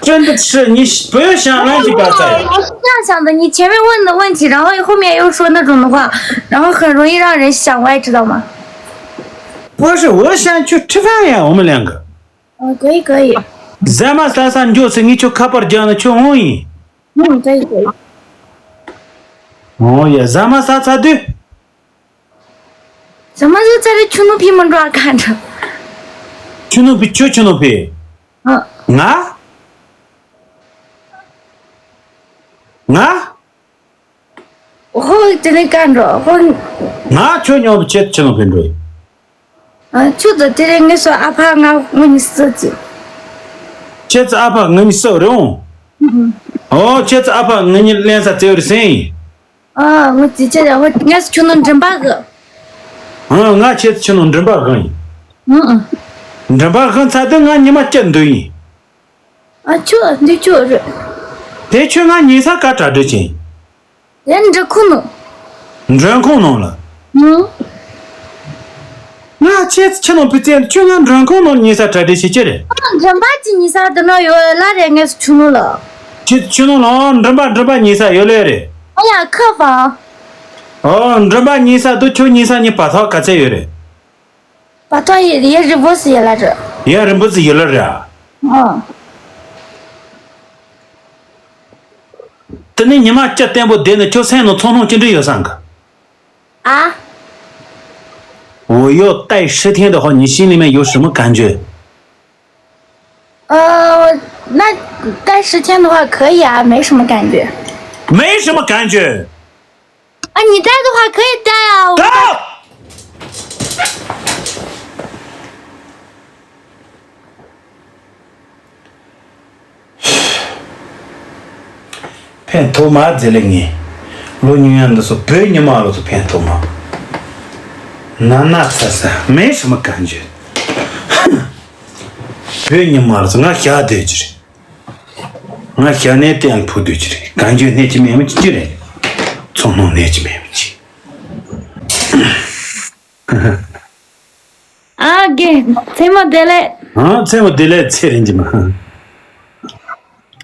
真的是，你不要想乱七八糟。我是这样想的，你前面问的问题，然后后面又说那种的话，然后很容易让人想歪，知道吗？不是，我想去吃饭呀，我们两个。 哦，可以可以。ཟ་མ་ཟ་ས་འགྱོ་ཟེར་ངས་ཁྱོད་ཁ་པར་རྒྱག་ན་ཁྱོད་འོང་ཡིན། ཨོ་ཡ། ཟ་མ་ཟ་ཚར་དུས། ཟ་མ་ཟ་ཚར་དུས་ཁྱོད་ནུ་ཕི་མི་འགྲོ་ཨ་ཁ་འགྲོ། ཁྱོད་ནུ་ཕི་ཁྱོད་ཁྱོད་ནུ་ཕི། ཨ། ང་། ང་། ཧོ་དེ་ནས་ཀ་འགྲོ་ཧོ། ང་ཁྱོད་ཉོ་བྱེད་ཆེ་ནོ་ཕན་འགྲོ་ཡིན། ཨ་ཁྱོད་དང་དེ་རིང་ངས་སོ་ཨ་ཕ་ང་ངོ་ཉིས་སུ་ཅི། ཁྱེད་ཚོ་ཨ་ཕ་ང་ཉིས་སུ་རེད་འོང་། ཨོ་ཁྱེད་ཚོ་ཨ་ཕ་ང་ཉིས་ལེན་ས་བཙལ་བར་སེང་ཡིན། ཨ་ངོ་ཅི་ཆེ་ཡ་ཧོ་ངས་ཁྱོད་ནོ་མགྲིན་པ་གི། ཨ་ང་ཁྱེད་ཚོ་ཁྱོད་ནོ་མགྲིན་པ་གང་ཡིན། མགྲིན་པ་གང་ཚ་དུས་ང་ཉི་མ་བཅུ་འདུག་ཡིན། ཨ་ཁྱོད་འདི་ཁྱོད་རེད། དེ་ཁྱོད་ང་ཉེ་ས་ག་གྲ་སྒྲིག་ཅིང་། ཡང་འབྲི་ཁུང་ནང་། མགྲོན་ཁང་ནང་ལ། ཨང་། ང་ཁྱེད་ཁྱི་ནང་ཕི་ཙན་ཁྱོད་ང་མགྲོན་ཁང་ནང་ཉེ་ས་གྲ་སྒྲིག་བྱེད་ཀྱི་རེད། ཨ་འགྲམ་པ་གྱི་ཉེ་ས་འདི་ན་ཡོད་ལ་རེད་ངས་ཆུ་ནང་ལ། ཁྱེད་ཆུ་ནང་ལ་འགྲམ་པ་འགྲམ་པ་ཉེ་ས་ཡོད་ལེ་རེད། ཨ་ཡ་ཁ་བ། ཨོ་འགྲམ་པ་ཉེ་ས་དུ་ཁྱོད་ཉེ་ས་ཉེ་བ་ཐག་ག་ཚད་ཡོད་རེད། བ་ཐོ་ཡི་ཡི་རི་བོ་སི་ཡི་ལ་རི། ཡ་རིན་པོ་ཆེ་ཡི་ལ་རེད་ཨ། ཨོ། དེ་ནས་ཉི་མ་བཅུ་བརྟན་པོ་བསྡད་ནས་ཁྱོད་སེམས་ནང་ཚོར་སྣང་ཅི་འདྲ་ཡོད་བསམ་གི། 啊？ 我要待十天的话，你心里面有什么感觉？ 呃，那待十天的话可以啊，没什么感觉。 没什么感觉。 啊，你带的话可以带啊，我带。 ཕན་ཐོགས་མ་ཟེར་ལེ་ངས། ལོ་ཉུང་ཡང་འདི་ཚོ་བོད་ཉི་མ་ལོ་ཚོ་ཕན་ཐོགས་མ། ན་ན་ཚ་ཚ་མེད་སྲིད་མ་གང་བྱོས། བོད་ཉི་མ་ལོ་ཚོ་ང་ཞག་སྡོད་ཀྱི་རེད། ང་ཞག་ནས་གཏན་ཕུ་སྡོད་ཀྱི་རེད་གང་བྱོས་གནས་ཀྱི་མེད་མི་ཅི་རེད། ཚོང་ནང་གནས་ཀྱི་མེད་མི་ཅི། ཨ་རྒན། མཚན་མོ་བདེ་ལེགས། ཨ་མཚན་མོ་བདེ་ལེགས་ཚེ་རིང་གི་མ།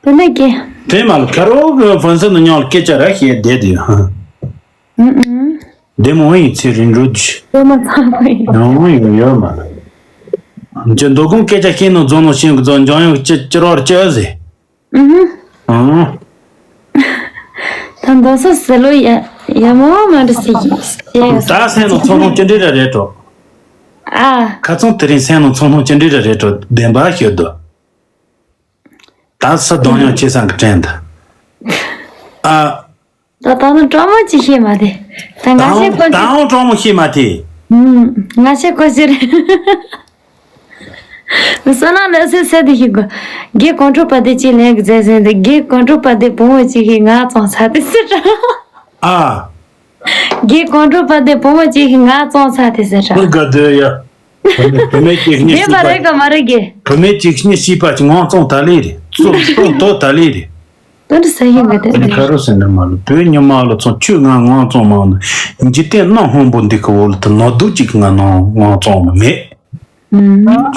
དེ་ནས་རྒན། དེ་མ་ལ་ཁ་རོག་གི་ཧྥན་སི་ནི་ཉང་ལ་སྐད་ཆ་ར་བཤད་བསྡད་དེ་ཧ། ཨུ་ཨུ། བདེ་མོ་ཡིན་ཚེ་རིང་འགྲོ་རྒྱུ། བདེ་མོ་ཚང་མ་ཡིན། ཡང་ཡོད་ཡོད་མ་ལ། ཅི་མདོ་ཁུངས་སྐད་ཆ་ཤེས་ནོ་རྫོང་ནོ་ཤེས་གི་རྫོང་འཇང་ཡོད་ཅི་ཅི་རོགས་ཅི་ཟེ། ཨུ་ཧུ། ཨང་། ད་མདོ་སོ་ཟེར་ལོ་ཡ་ཡ་མོ་མ་འདྲ་ཟེར་གྱི་ཡ་ཡ། ད་སེམས་ནང་ཚོར་སྣང་ཅི་འདྲ་ར་རེད་དོ། ཨ། ཁ་ཚང་དེ་རིང་སེམས་ནང་ཚོར་སྣང་ཅི་འདྲ་ར་རེད་དོ་བདེན་པ་ཤོད་དོ། ད་སུ་གདོང་ཡང་ཆེ་སང་གི་དྲན་ད། ཨ། ད་ད་ནི་གྲོགས་མོ་ཅི་ཤེས་མ་དེ། ད་ང་ཤེས་ད་གོ་ཅི། ད་འོང་གྲོགས་མོ་ཤེས་མ་དེ། ཨུམ། ང་ཤེས་གོ་ཅི་རེད། བསོད་ནམས་ལ་སེ་སེ་དེ་ཞིག་གོ། རྒན་གོང་ཁྲོ་པ་དེ་ཅི་ལན་གི་མཛད་ཟིན་དེ་རྒན་གོང་ཁྲོ་པ་དེ་བུ་མོ་ཅིག་གིས་ང་བཙོང་ཚར་དེ་སི་ཏྲ། ཨ། རྒན་གོང་ཁྲོ་པ་དེ་བུ་མོ་ཅིག་གིས་ང་བཙོང་ཚར་དེ་སི་ཏྲ། ཨ་ག་དེ་ཡ། བུད་མེད་ཅིག་གཉིས་བདེན་པ་རེད་ག་མ་རེད་གི། བུད་མེད་ཅིག་གཉིས་ཤིས་པ་ཅིག་ངང་བཙོང་ད་ལེ་རེད། བཙོང་བཙོང་དོ་ད་ལེ་རེད། དོན་དུ་ཟ་ཡིན་གི་དེ་ནི་ཁ་རོ་ཟེར་ན་མ་ལོ་བོད་ཉི་མ་ལོ་ཚོང་ཁྱོད་ང་ངང་བཙོང་མང་ནི་འཇིག་རྟེན་གནའ་སྔོན་པོ་འདི་གི་འོག་ལ་དུ་ནོར་དུག་ཅིག་ང་ནང་ངང་བཙོང་མི་མེད།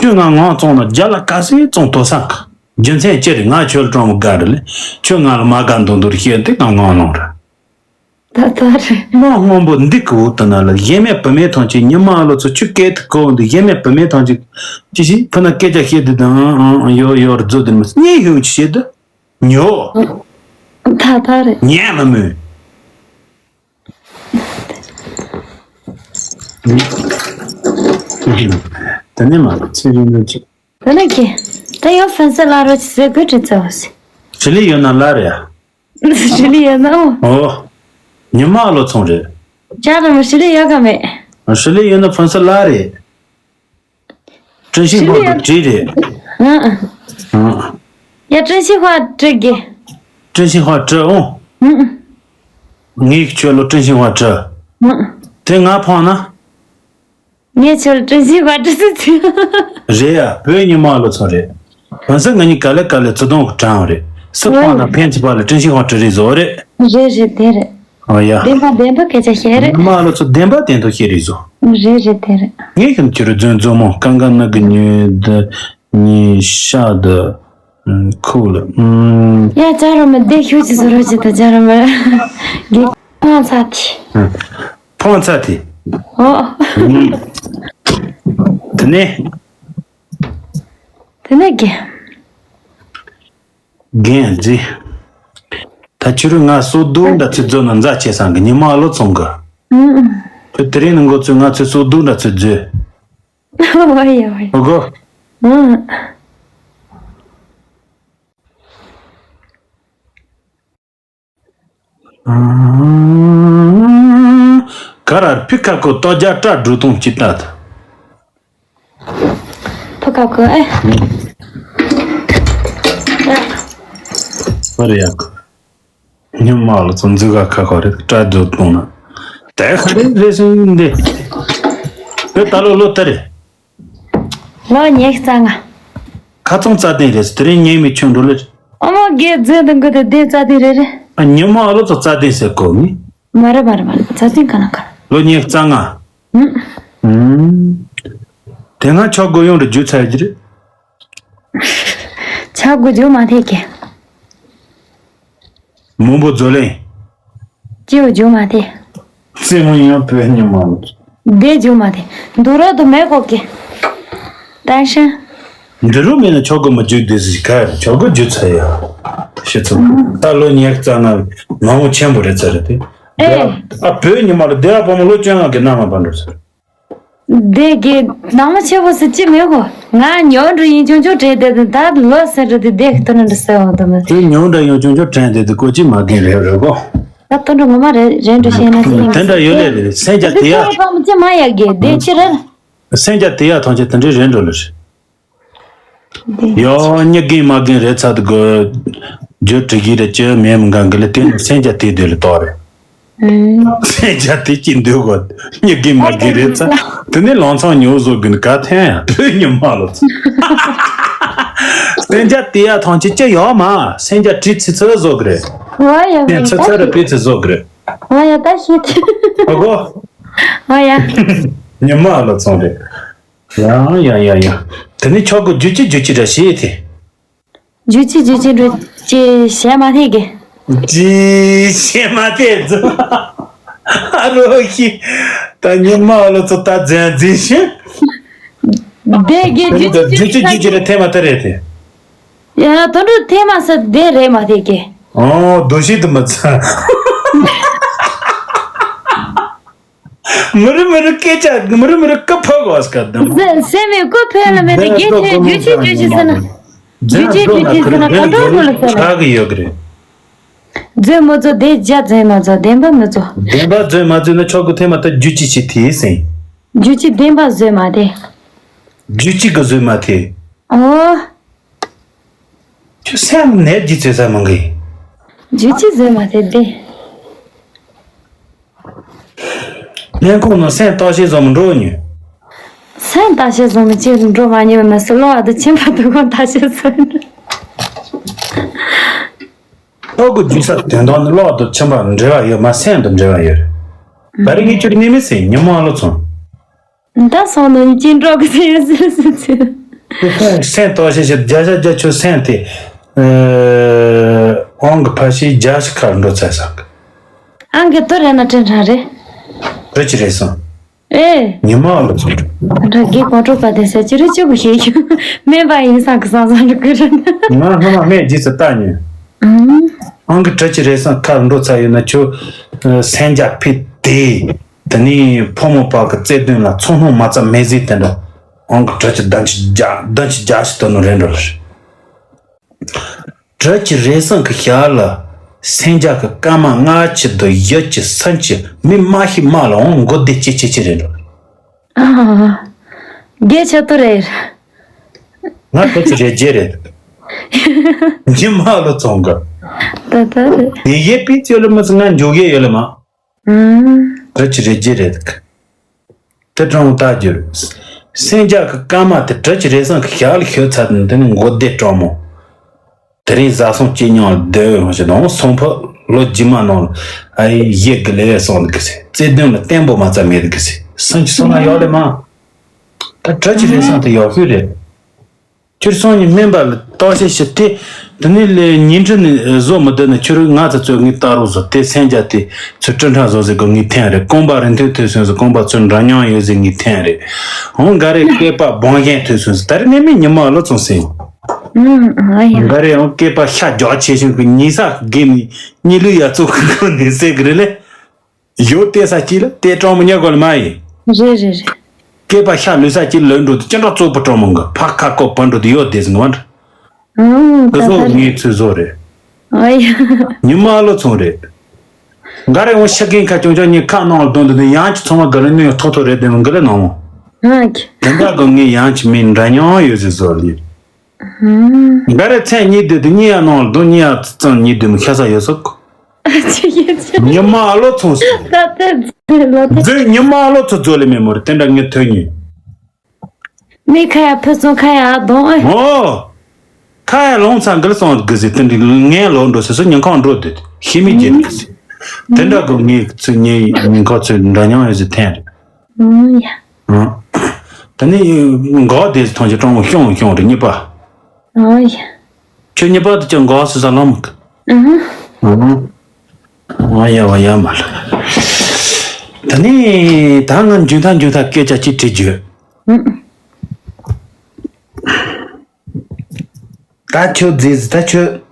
ཁྱོད་ང་ངང་བཙོང་ན་རྒྱ་ལ་ག་སེ་བཙོང་དོ་ས་ག་རྒྱུ་མཚན་ཅི་རེད། ང་ཁྱོད་ལ་གྲོང་མི་དགའ་རེད་ལེ། ཁྱོད་ང་ལ་མ་དགའ་འདུག་འདུག་རེད་བཤད་དེ་ང་ངང་ལོང་རེད། ད་ད་རེད། གནའ་སྔོན་པོ་འདི་གི་འོག་ཏུ་ན་ལ་གཞན་མེད་བུད་མེད་ཐམས་ཅད་ཉི་མ་ལོ་ཚོ་ཆུ་སྐེད་དུ་གོ་འདུག་གཞན་མེད་བུད་མེད་ཐམས་ཅད་ཅི་ཞིག་ཕུ་ན་སྐད་ཆ་བཤད་དུ་དང་ཨང་ཨང་ཡོ་ཡོ་ར་རྫོ་དུ་མི་སྙིང་ཧེའུ་ཅི་བཤད་དུ་ཉོ། ད་ད་རེད། ཉན་མི་མོས། དེ་ནས་མ་ཚེ་རིང་ནོ་ཅིག་དེ་ནས་ཀྱི། ད་ཡོད་ཕན་སེ་ལ་རོ་ཅི་ཟེར་དགོས་དྲི་ཚེ་བ་སི། ཞི་ལི་ཡོད་ན་ལ་རེད་ཡ། ཞི་ལི་ཡོད་ན་ཨོ། ཨོ། ཉི་མ་ཨ་ལོ་ཚོང་རེད། ཅག་ར་མ་ཞི་ལི་ཡོད་ག་མེད། ཞི་ལི་ཡོད་ན་ཕན་སེ་ལ་རེད། ཀྲིན་ཤིང་ཧོ་དུ་བྲིས་རེད། ཨ་ཨ། ཡ་ཀྲིན་ཤིང་ཧོ་བྲིས་གི། ཀྲིན་ཤིང་ཧོ་བྲིས་ཨོ། ངས་ཁྱོད་ལོ་ཀྲིན་ཤིང་ཧོ་བྲིས། དེ་ང་ཕང་ན། ངས་ཁྱོད་ལ་ཀྲིན་ཤིང་ཧོ་བྲིས་སུ་ཚུད། རེད་ཡ་བོད་ཉི་མ་ལོ་ཚོ་རེད། ང་ཚོ་ང་གཉིས་ག་ལེ་ག་ལེ་ཚོ་དོང་གི་གྲང་རེད། སུ་ཕང་ན་ཕན་ཚུན་བར་ལ་ཀྲིན་ཤིང་ཧོ་བྲིས་རེད་བཟོ་རེད། རེད་རེད་དེ་རེད། ཨོ་ཡ། བདེན་པ་བདེན་པ་སྐད་ཆ་བཤད་རེད། མ་ལོ་ཚོ་བདེན་པ་བདེན་ཐོག་བཤད་རེད་བཟོ། རེད་རེད་དེ་རེད། ངས་ཁྱོད་ཁྱོད་རུ་རྫུན་རྫུན་མོ་ཀང་ཀང་ནག་གི་ཉོས་འདི་ཉི་ཤ་འདི་ཁུག་ལ་ཨུམ། ཡ་ཅག་རོ་མི་བདེ་ཤུགས་ཀྱི་བཟོ་རོགས་ཅི་ད་ཅག་རོ་མི་གི་ཕོང་ཚ་ཐི། ཕོང་ཚ་ཐི། ཨོ། དེ་ནས། དེ་ནས་གི། རྒན་རྗེ། ད་ཁྱོད་རང་ང་སོ་སྡུག་འདྲ་ཚོད་རྫོ་ན་མཛའ་བྱེད་སང་གི་ཉི་མ་ཨ་ལོ་ཚོང་གི། ཁྱོད་དེ་རིང་ནང་འགོ་ཚོད་ང་ཚོད་སོ་སྡུག་འདྲ་ཚོད་རྫོས། ཨོ་ཡ་ཨོ་ཡ། ཨོ་གོ། ག་ར་ཕི་ཁ་ཁོ་ཏོ་རྒྱ་སྐྲ་འགྲོ་གཏོང་ཅི་ལྟ། ཕི་ཁ་ཁོ་ཨེ། ཧོ་རེ་ཡག་ཉི་མ་ལོ་ཚོ་འཛུལ་ག་ཁ་ཁོ་རེ་སྐྲ་འགྲོ་གཏོང་ན། དེ་ཁ་རེ་རེ་སུན་འདི། དེ་ད་ལོ་ལོ་དེ་རེད། ལོ་ཉི་ཤུ་རྩ་ལྔ། ཁ་ཚང་རྩ་ལྡན་རེད། དེ་རིང་ཉེས་མེད་ཁྱོད་འགྲོ་ལེ། ཨ་མ་རྒན་རྫུན་དང་མགོ་དེ་བདེན་རྩ་ལྡན་རེད་རེད། ཨ་ཉི་མ་ཨ་ལོ་ཚོ་རྩ་ལྡན་ཟེར་གོ་མི། མ་རེད་མ་རེད་མ་རེད་རྩ་ལྡན་ག་ན་ག་ལོ་ཉི་ཤུ་རྩ་ལྔ། ཨུམ། དེ་སྔ་ཆོག་གོ་ཡོང་རུ་རྒྱུ་ཚ་ཡི་རེད། ཆོག་གོ་རྒྱུ་མ་ཐེག་གི། མང་པོ་བཟོ་ལེན། སྐྱེའུ་རྒྱུ་མ་དེ། རྩེད་མོ་ཡང་བོད་ཉི་མ་ལོ། བདེ་རྒྱུ་མ་དེ། འདུག་རོགས་དུ་མེད་གོ་གི། ཏན་ཤན། འདི་རུ་མེད་ན་ཆོག་གི་མི་རྒྱུ་དེ་ཟིག་ག་ཆོག་གི་རྒྱུ་ཚ་ཡ། ཤི་ཚུགས། ད་ལོ་ཉི་ཤུ་རྩ་ལྔ་མང་པོ་ཆེན་པོ་རེད་ཚ་རེད་དེ། ཨེ། ཨ་བོད་ཉི་མ་ལོ་སྡེ་བ་བུ་མོ་ལོ་བཅོ་ལྔ་གི་ནང་ང་བར་འགྲོ་ཚར། སྡེ་དགེ་ནང་མ་ཆེ་བོ་སི་ཅི་མེད་གོ། ང་ཉོ་འགྲོ་ཡིན་ཆུང་ཆུང་དྲན་དེ་དུ་ད་ལོ་སེ་རུ་དེ་སྡེ་གི་ཏུ་ནི་འདྲི་སེ་འོང་དུ་མི། དེ་ཉོ་འདྲ་ཡོང་ཆུང་ཆུང་དྲན་དེ་དུ་ཀོ་ཅི་མ་གིན་རེད་རེད་གོ། ད་ཏུ་འགྲོ་ངོ་མ་རེད་རེད་འགྲོ་ཤེས་ན་ཅི་ཡིན། དེ་འདྲ་ཡོད་ལེ་རེད་སེམས་ཅག་དེ་ཡ། ཁོ་ཅི་མ་ཡ་གི་སྡེ་ཅི་རེད། སེམས་ཅག་དེ་ཡ་ཐོང་ཆེ་དེ་འདྲའི་རེད་འགྲོ་ལེ་རེད། ཡོ་ཉི་གིན་མ་གིན་རེད་ཚ་དུ་གོ། རྒྱུ་དྲི་གི་རེད་ཅི་མེད་མི་འགང་གི་ལེ་དེ་ནི་སེམས་ཅག་དེ་དེ་ལེ་ཏོ་རེད། སེམས་ཅག་དེ་ཅི་འདོད་གོ། ཉི་གིན་མ་གིན་རེད་ཚ། དེ་ནི་ལང་ཚང་ཉོ་བཟོ་གིན་ག་ཐན་ཡ་བོད་ཉི་མ་ལོ་ཚ། སེམས་ཅག་དེ་ཡ་ཐང་ཅི་ཅི་ཡོ་མ་སེམས་ཅག་དྲི་ཚི་ཚི་བཟོ་གི་རེད། ཨོ་ཡ་ཡ་ཚི་ཚི་རེད་པི་ཚི་བཟོ་གི་རེད། ཨོ་ཡ་ད་ཤི་ཐི། ཨོ་གོ། ཨོ་ཡ། ཉི་མ་ལོ་ཚང་རེད། ཡ་ཡ་ཡ་ཡ། དེ་ནི་ཆོག་གི་རྒྱུ་ཅི་རྒྱུ་ཅི་འདྲ་ཞེས་ཏེ། རྒྱུ་ཅི་རྒྱུ་ཅི་འགྲོ་ཅི་བྱས་མ་ཐེག་གི། ཅི་བྱས་མ་ཐེག་ཙི། ཨ་རོ་ཤི། ད་ཉི་མ་ལོ་ཚོ་ད་འཛན་འཛིན་ཤི། དེ་གི་རྒྱུ་ཅི་རྒྱུ་ཅི་རྒྱུ་ཅི་རེད་ཐེ་མ་ཐེ་རེད་དེ། ཡ་དོན་འགྲུབ་ཐེ་མ་ས་དེ་རེད་མ་ཐེག་གི། ཨོ་རྡོ་ཤི་དུ་མ་ཚ། མི་རི་མི་རི་སྐད་ཆ་མི་རི་མི་རི་ཀི་ཕོ་གོ་སྐད་དམ། སེ་མེ་ཀོ་ཕེ་ལ་མེ་དེ་གེ་ཐེ་རྒྱུ་ཆི་རྒྱུ་ཆི་ཟེར་ན། རྒྱུ་ཆི་རྒྱུ་ཆི་ཟེར་ན་ག་འདྲ་མོ་ལ་ཟེར་ན། ཆག་གི་ཡོད་གི་རེད། རྫུན་མ་རྫོགས་བདེན་བརྫུན་མ་རྫོགས་བདེན་པ་མི་རྫོགས། བདེན་པ་རྫུན་མ་རྫུན་ན་ཆོག་གི་ཐེ་མ་ཐེ་རྒྱུ་ཆི་ཆི་ཐེ་སེང་། རྒྱུ་ཆི་བདེན་པ་རྫུན་མ་ཐེ། རྒྱུ་ཆི་གི་རྫུན་མ་ཐེ། ཨོ། ཁྱོད་སེམས་ནད་ཀྱི་ཚེ་ས་མང་གི། རྒྱུ་ཆི་རྫུན་མ་ཐེ་བདེན། སྙན་ཁོང་ནང་སེམས་བརྟག་དཔྱད་བཟོ་མི་འགྲོ་ཉོན། སེམས་བརྟག་དཔྱད་བཟོ་མི་ཅི་འགྲོ་མ་ཉོན་མི་སྲིད་ལོ་ཨ་དུ་ཁྱིམ་པ་དུ་ཁོང་བརྟག་དཔྱད་བཟོ། ལྷོ་གི་རྒྱུ་ས་དོན་དག་ནི་ལོ་ཨ་དུ་ཁྱིམ་པ་འབྲེལ་བ་ཡོད་མ་སེམས་དུ་འབྲེལ་བ་ཡོད་རེད། ད་རེས་ངས་ཁྱོད་ནི་མི་སེམས་ཉི་མ་ལོ་ཚོང་། ད་སོང་ནི་ཅི་འགྲོ་གི་ཟེར་ཟེར་ཟེར་ཟེར། སེམས་བརྟག་དཔྱད་བྱེད་བརྒྱ་ཆ་བརྒྱ་ཆོད་སེམས་དེ། ཨོང་གི་ཕ་ཤི་བརྒྱ་ཞིག་ཁར་འགྲོ་ཚར་སོང་གི། ཨང་གི་དོ་རེ་ན་དྲན་དྲན་རེད། རེ་ཅི་རེད་སོང་། ཨེ། ཉི་མ་ལོ་ཚོ། ར་གི་གོ་ཁྲོ་པ་དེ་ས་ཅི་རེ་ཅི་གུ་ཤེས་ཡོད། སྨན་པ་ཡིན་སང་གི་སང་སང་རུ་གི་རེད། ང་སྔ་མ་སྨན་རྗེས་སུ་ལྟ་ཉོན། ཨང་གི་གྲི་ཅི་རེད་སང་ཁར་འགྲོ་ཚར་ཡོད་ན་ཁྱོད། སེམས་རྒྱ་ཕི་དེ། དེ་ནས་ཕོ་མོ་བར་གྱི་བརྩེ་དུང་ལ་ཚོར་སྣང་མ་ཚད་མེད་ཟིག་དེ་འདྲ་འོང་གི། བྲག་གི་གདན་ཅིག་རྒྱ་གདན་ཅིག་རྒྱ་ཞིག་བཏོན་ནོ་རེད་འགྲོ་ལ། བྲག་གི་རས་ཟུང་གི་ཞབས་ལ་སེང་ལྕགས་ཀྱི་སྐར་མ་སྔ་ཕྱི་དང་ཡུལ་གྱི་སུམ་ཅུ་མི་མ་ཤི་མ་ལ་འོང་མགོ་བདེ་ཅི་ཅི་ཅི་རེད་འགྲོ། ཨ། རྒྱལ་ཆེ་ཏོ་རེད། ང་བྲག་གི་རས་རྒྱལ་རེད། ཉི་མ་ལོ་ཚོང་གི། ད་ད་རེད། དེ་ཡས་པི་ཚོ་ལ་མི་སི་ང་འཇོག་གི་ཡོད་ལ་མ། ཨུམ། བྲག་གི་རས་རྒྱལ་རེད། དེ་དྲང་བཏགས་རྒྱུ། སེང་ལྕགས་ཀྱི་སྐར་མ་དེ་བྲག་གི་རས་ཟུང་གི་ཞབས་ལ་ཤོར་ཚར་དུས་དེ་ནི་མགོ་བདེ་སྤྲང་མོ། དེ་རིང་བཟའ་ཚང་བཅས་མཉམ་ལ་སྡོད་འོང་ཞེས་དང་སོང་ཕོད་ལོ་རྗེས་མ་ནང་ལ་ཨ་ཡེ་ཡེ་གི་ལེ་སོང་གི་ཟེར། བརྩེ་དུང་ལ་བརྟན་པོ་མ་ཚད་མེད་གི་ཟེར། སུམ་ཅུ་སོང་ན་ཡག་ལེ་མ། ད་བྲག་གི་རས་ཟུང་དེ་ཡག་ཤོས་རེད། ཁྱོད་སང་ཉིན་སྨན་པ་ལ་བརྟག་དཔྱད་བྱེད་དེ། དེ་ནས་ལས་ཉིན་གྲངས་ནས་བཟོ་མི་བདེ་ན་ཁྱོད་ང་ཚོ་ཚོས་ངའི་ལྟ་རོགས་བཟོ། དེ་སེང་ལྕགས་དེ་ཚོས་སྤྲིན་ཕྲ་བཟོ་ཟེར་གོ་ངའི་འཐེན་རེད། རྐང་པ་རིང་ཐུང་ཐོས་སོང་ཟེར། རྐང་པ་ཚོས་འདྲ་མཉམ་ཡོད་ཟེར་ངའི་འཐེན་རེད། འོང་ག་རེ་སྐེད་པ་སྦང་ཞན་ཐོས་སོང་ཟེར། ད་རེས་ནས་མི་ཉི་མ་ལོ་ཚོང་ཟེར། ཨུམ། ཨ་ཡ། ག་རེ་འོང་སྐེད་པ་ཤ་རྒྱགས་ཆེ་ཤོས་ཀྱི་ཉི་ས་གི་གེ་ནི་གཉིད་ལུས་ཡ་ཚོ་གི་གོ་ནས་ཟེར་གི་རེད་ལེ། ཡོད་དེ་ས་གཅིག་ལ་དེ་སྤྲང་མོ་ཉག་གོ་ལ་མ་ཡིན། རེད་རེད་རེད། སྐེད་པ་ཤ་ལུས་ས་གཅིག་ལོན་འགྲོ་དུ་ཅི་འདྲ་བཙོག་པོ་སྤྲང་མོ་འགའ་ཕ་ཁ་ཀོ་བ་འགྲོ་དུ་ཡོད་དེ་ཟིན་བ་འདྲ། ཨང་། ད་ད་ཟོ་རེད། ངའི་ཚུལ་ཟོ་རེད། ཨ་ཡ། ཉི་མ་ལོ་ཚོང་རེད། འགའ་རེ་འོང་ཤ་ཀིང་ཁ་ཅུང་ཅུང་ཉི་ཁ་ནང་ལ་དོན་དུ་དུ་ཡང་ཅི་ཚང་མ་ག་ལ་ནུས་ཐོག་ཐོག་རེད་དེ་འོང་ག་ལ་ནང་། ཨ་ཀི། དེ་འདྲ་གོ་ངའི་ཡང་ཅི་མིན་འདྲ་མཉམ་ཡོད་ཟེར་ཟོ་ལི། ཨང་། འགའ་རེ་མཚན་གཉིས་སྡོད་དུ་གཉིས་ཡ་ནང་ལ་སྡོད་གཉིས་ཡ་གཙང་གཉིས་སྡོད་མི་ཤ་ས་ཡོད་སོག་ཅི་ཡིན་ཅི། ཉི་མ་ཨ་ལོ་ཚོང་ཟེར། ད་ལྟ་ལོ་དེ། མཛོད་ཉི་མ་ཨ་ལོ་ཚོ་རྫོགས་ལེ་མེད་མོ་རེད། དེ་འདྲ་ངས་ཐོས་ཉོན། མི་ཁ་ཡ་ཕུ་ཚོང་ཁ་ཡ་གདོང་ཨེ། ཨོ། ཁ་ཡ་ལོང་ཚང་གིལ་སོང་གི་ཟེར། དེ་འདྲ་ངས་ལོ་འགྲོ་ཟེར་སོ་ཉིན་ཁང་འགྲོ་དུས་ཤི་མི་རྒྱལ་གི་ཟེར། དེ་འདྲ་གི་ངས་ཚོས་ཉིན་ཉིན་ཁང་ཚོས་འདྲ་མཉམ་ཡོད་ཟེར་འཐེན་རེད། ཨང་ཡ། ཨང་། ད་ནི་འགག་དེ་ཐོང་ཅི་སྤྲང་མོ་ཤོང་ཤོང་རེ་གཉིས་པ། ཨང་ཡ། ཁྱོད་གཉིས་པ་དུ་ཅང་འགག་སུ་ས་ལམ་གི། ཨང་། ཨང་། ཨང་ཡ་བ་ཡ་མ་ལ། ད་ནི་ད་ང་འཇུན་ཐང་འཇུན་ཐང་སྐད་ཆ་ཅི་དྲི་རྒྱུ། ཨང་། ད་ཁྱོད་རྫིས་ད་ཁྱོད།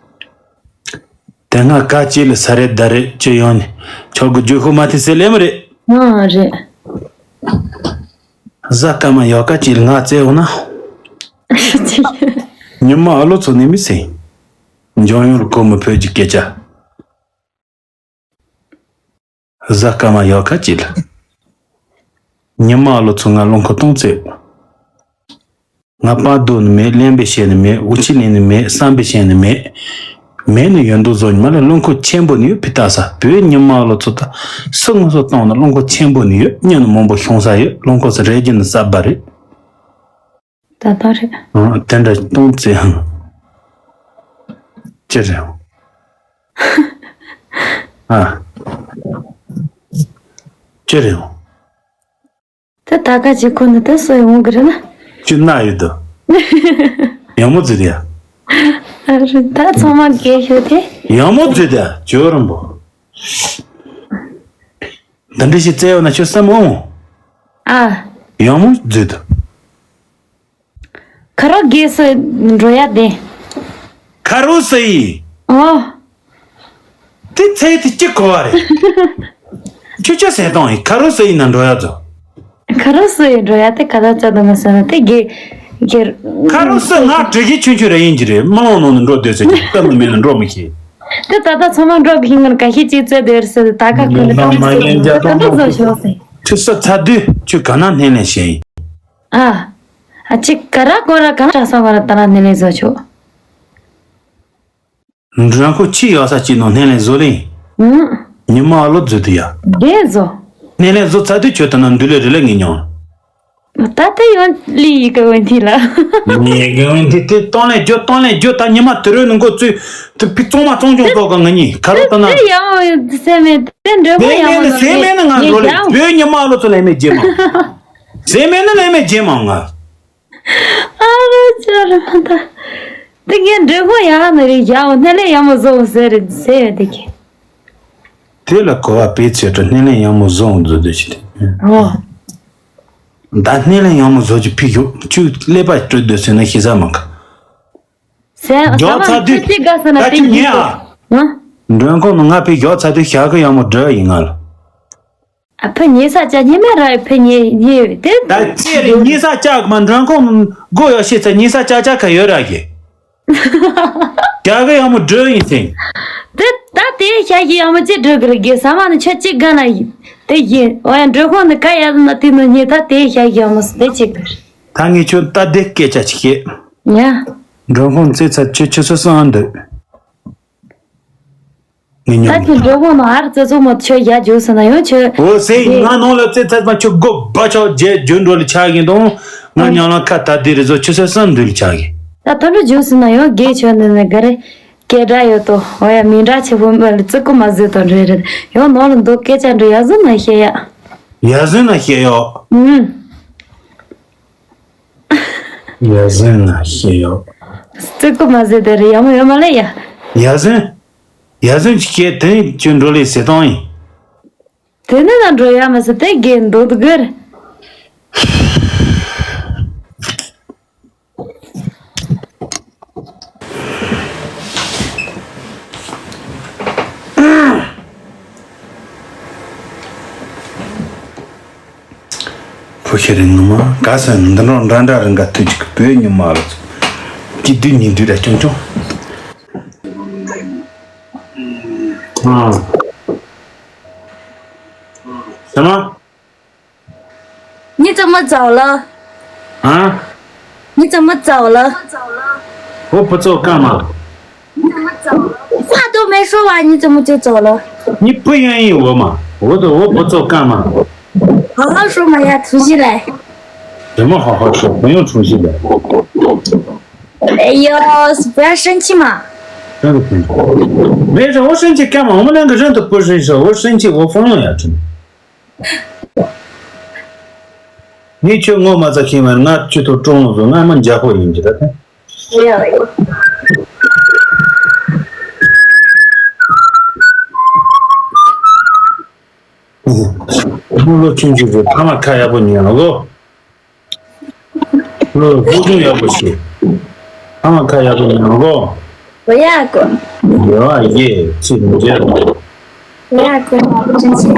དེ་སྔ་ཀ་ཅི་ལ་ས་རེད་ད་རེད་ཅི་ཡོང་ནི། ཁྱོད་གི་རྒྱུ་ཤོ་མ་ཐི་སེ་ལེམ་རེད། ཨང་རེད། གཟའ་སྐར་མ་ཡག་ཀ་ཅི་ལ་ང་བཙལ་འོང་ན། ཉི་མ་ཨ་ལོ་ཚོ་ནི་མི་སེ། འཇོན་ཡོང་རུ་གོ་མི་ཕོད་ཀྱི་སྐད་ཆ། གཟའ་སྐར་མ་ཡག་ཁ་ཅིག་ལ། ཉི་མ་ཨ་ལོ་ཚོ་ང་རླངས་འཁོར་གཏོང་རྩེ། ང་པར་རྡོ་ནི་མེད། གླེན་པའི་བཤད་ནི་མེད། འུ་ཆི་ལེན་ནི་མེད། བསམ་པའི་བཤད་ནི་མེད། མེད་ནི་ཡོད་མདོག་བཟོ་ཉི་མ་ལ་རླངས་འཁོར་ཆེན་པོ་ནི་ཡོད་ཕི་ཏ་ས་བོད་ཉི་མ་ཨ་ལོ་ཚོ་ད་སུ་ངོ་སོ་གཏོང་ན་རླངས་འཁོར་ཆེན་པོ་ནི་ཡོད། མྱི་ནི་མང་པོ་ཤོང་ས་ཡོད། རླངས་འཁོར་ས་རེ་རྒྱུ་ནི་ས་བ་རེད། ད་ལྟ་རེད། ཨ། དེ་འདྲ་གཏོང་རྩེ་ཧང་། ཅི་རེད་འོང་། ཨ། ཅི་རེད་འོང་། དེ་ད་ག་ཅིག་ཁོ་ནི་དེ་སོ་ཡོང་གི་རེད་ན། ཅི་ན་ཡོད་དོ། ཡང་མོ་ཙི་རེད་ཡ། ཨ་རེད། ད་ཚང་མ་རྒས་ཤོས་དེ། ཡང་མོ་ཙི་དེ་ཅོ་རམ་པོ། འདི་འདྲ་ཞིག་བཙལ་ཡོད་ན་ཁྱོད་བསམ་འོང་། ཨ། ཡང་མོ་མཛོད་དུ། ཁ་རོག་གེ་སུ་འགྲོ་ཡ་དེ། ཁ་རོག་སུ་ཡིན། ཨོ། དེ་ཚེ་དེ་གཅིག་གོ་བ་རེད། ཁྱོད་ཆ་ཟེར་དང་ཡིན་ཁ་རོག་སུ་ཡིན་ན་འགྲོ་ཡ་ཚོ། ཁ་རོག་སུ་ཡིན་འགྲོ་ཡ་དེ་ཁ་ད་ཅག་དུ་མ་སོན་ན་དེ་གེ། གེ། ཁ་རོག་སུ་ང་དྲི་གི་ཆུན་ཆུན་རེ་ཡིན་གྱི་རེད། མི་ལོང་ནང་ནས་འགྲོ་སྡོད་ཟེར་གྱི་སྟབས་མི་མེད་ན་འགྲོ་མི་ཤེས། དེ་ད་ལྟ་ཚང་མ་འགྲོ་གི་ཡིན་ངར་ག་ཤེད་ཅིག་བཙལ་སྡོད་ཟེར་ད་ག་ཁོ་ནི་ཀ་མ་ཟོ་ཤོག་ཟེར། ཁྱོད་ས་ཚ་དུས་ཁྱོད་ག་ན་སྣེ་ལེན་བྱས་ཡིན། ཨ། ཨ་ཅིག་ག་ར་གོ་ར་ག་ན་གྲྭ་ས་བ་ར་ད་ན་སྣེ་ལེན་བཟོ་ཆོག་མགྲོན་ཁོ་ཆི་ཡོད་ས་ཅིག་ནང་སྣེ་ལེན་བཟོ་ལེ། ཨུམ། ཉི་མ་ཨ་ལོ་བཟོ་དུ་ཡ། དེ་བཟོ། སྣེ་ལེན་བཟོ་ཚ་དུས་ཁྱོད་ད་ན་འདུལ་ལེ་རི་ལེ་ངེས་མྱོང་། ད་ལྟ་ཡོང་ལི་ཡི་ག་འོན་ཐི་ལ། ངེས་གི་འོན་ཐི་དེ་གཏོང་ལེན་རྒྱུ་གཏོང་ལེན་རྒྱུ་ད་ཉི་མ་དུ་རོལ་ནི་མགོ་ཚུས་དུ་ཕི་ཙོང་མ་ཙོང་ཅུང་ཙོག་ག་ང་གཉིས་ཁ་རོག་ད་ན། དེ་ཡང་སེ་མེད་དེ་འདྲ་མོ་ཡང་མ་ནོར་སེ་མེད་ནི་ང་འགྲོ་ལེ་བོད་ཉི་མ་ཨ་ལོ་ཚོ་ལེན་མེད་རྗེས་མ། སེ་མེད་ནི་ལེན་མེད་རྗེས་མ་ང་། ཨ་རོ་ཅོ་རེ་མ་ད། དེ་ངས་འདྲེ་ཁོ་ཡག་ནི་རེད་ཡག་སྣེ་ལེན་ཡག་མོ་བཟོ་ཟེར་རེད་ཟེར་ཡོད་དེ་ཁྱེད། དེ་ལ་གོ་བ་དཔེ་ཚད་དུ་སྣེ་ལེན་ཡག་མོ་བཟོ་འོང་བཟོ་འདོད་ཅི་དེ། ཨོ། ད་སྣེ་ལེན་ཡག་མོ་བཟོ་ཅི་ཕི་ཡོ་ཅུ་ཀླད་པ་སྤྲོད་འདོད་ཟེར་ན་ཤེས་ས་མ་ག་ཟེར་ཟ་མ་ཚ་དུས་ཁྱེད་ཅི་དགའ་ས་ན་ད་དེ་ཅི་ཉེ་ཡིན་ཨ། ཨ། མགྲོན་ཁང་ནང་ང་ཕི་ཡོ་ཚ་དུས་ཞག་གི་ཡག་མོ་འདྲ་ཡིན་ང་ལ། ཨ་ཕ་ཉེ་ས་ཅག་ཉེ་མེད་ར་ཕ་ཉེ་ཉེ་དེ། ད་ཅེ་རེ་ཉེ་ས་ཅག་མ་མགྲོན་ཁང་སྒོ་ཡོད་ཤེས་ཚ་ཉེ་ས་ཅག་ཅག་ག་ཡོད་ར་གི། རྒྱ་གི་ཡང་མོ་འགྲོ་ཡིན་ཟིན། དེ་ད་དེ་ཤ་གི་ཡང་མོ་ཅི་འགྲོ་གི་ར་གི་ས་མ་ནི་ཆ་ཅི་ག་ན་ཡིན། དེ་ཡིན་འོ་ཡང་མགྲོན་ཁང་ནི་ག་ཡ་ན་དེ་ནི་ཉེ་ད་དེ་ཤ་གི་ཡང་མོ་སུ་དེ་ཅི་གི། ད་ངས་ཁྱོད་ད་དེ་སྐད་ཆ་ཅིག་བཤད། ཡ། མགྲོན་ཁང་ཚེ་ཚ་ཆུ་ཆུ་སོ་སོ་འདུག་ངས་ད་ཉོན་ཁྱོད་འགྲོ་གོང་ནང་ཨར་ཙི་ཙོ་མོ་ཆོས་ཡ་རྒྱུགས་སུ་ན་ཡོང་ཆོས། འོ་སེ་ཡིན་ང་ནང་ལ་ཙེ་ཚ་མ་ཆུ་སྒོ་བ་ཆོག་རྗེས་རྒྱུན་འགྲོ་ལ་ཆགས་ཀྱིན་དང་ང་ཉང་ལ་ཁ་ད་དེ་རི་ཟོ་ཆུ་སོ་སོ་འདུལ་ཆགས་ཀྱིན། ད་དོན་འགྲོ་རྒྱུགས་སུ་ན་ཡོང་དགེ་ཆོས་འདི་ནི་ག་རེ་སྐད་སྒྲ་ཡོད་དོ་འོ་ཡ་མི་འདྲ་ཆེ་བོ་མ་ལ་ཙི་ཀུ་མ་ཟེར་དོ་འདྲེ་རེད་ཡོང་ནང་ལ་འདུག་སྐད་ཆ་འདྲི་ཡ་ཟིན་ན་ཤེས་ཡ། ཡ་ཟིན་ན་ཤེས་ཡོ། ཨུམ། ཡ་ཟིན་ན་ཤེས་ཡོད། རྩེ་ཀོ་མ་ཟེར་དེ་རེད་ཡ་མོ་ཡོད་མ་ལེ་ཡ། ཡ་ཟིན། ཡ་ཟིན་གྱི་སྐད་དེ་ནི་ཁྱོད་འགྲོ་ལེ་ཟེར་སྟངས་ཡིན། དེ་ནི་ན་འགྲོ་ཡ་མ་ཟེར་དེ་དགེ་འདུག་དགོས། ཕོ་ཤེ་རིང་ངོ་མ་ག་ས་ནས་འདི་འདྲ་འདྲ་འདྲ་རིང་ག་ཐུག་ཅིག་བོད་ཉི་མ་ལ་ཚོ་སྐྱིད་སྡུག་ཉིན་དུས་ར་ཆུང་ཆུང་། ཨ། ཟ་མ། 你怎么走了？啊？你怎么走了？我不做干嘛？话都没说完，你怎么就走了？你不愿意我嘛，我都我不做干嘛？好好说嘛，要重新来。怎么好好说？不用重新来。哎呦，不要生气嘛。真的不用。没事，我生气干嘛？我们两个人都不认识，我生气我疯了呀，真的。 ངས་ཁྱོད་ངོ་མ་ཚ་ཤེས་མ་ང་ཁྱོད་ཐོག་ཀྲོང་ལོ་ང་མ་འཇའ་ཧོ་ཡིན་གྱི་ད་ཐེ། ཡ་ཡ། ཨོ། ལོ་ཆུང་ཆུང་རེད་ཕ་མ་ཁ་ཡག་པོ་ཉོན་ཨ་གོ། ལོ་ལོ་ཆུང་ཡག་པོ་ཞིག་ཕ་མ་ཁ་ཡག་པོ་ཉོན་ཨ་གོ། 不要过。 ཡོ་ཨ་ཡེ་ཚིག་མི་བརྗེད། 不要过，真是。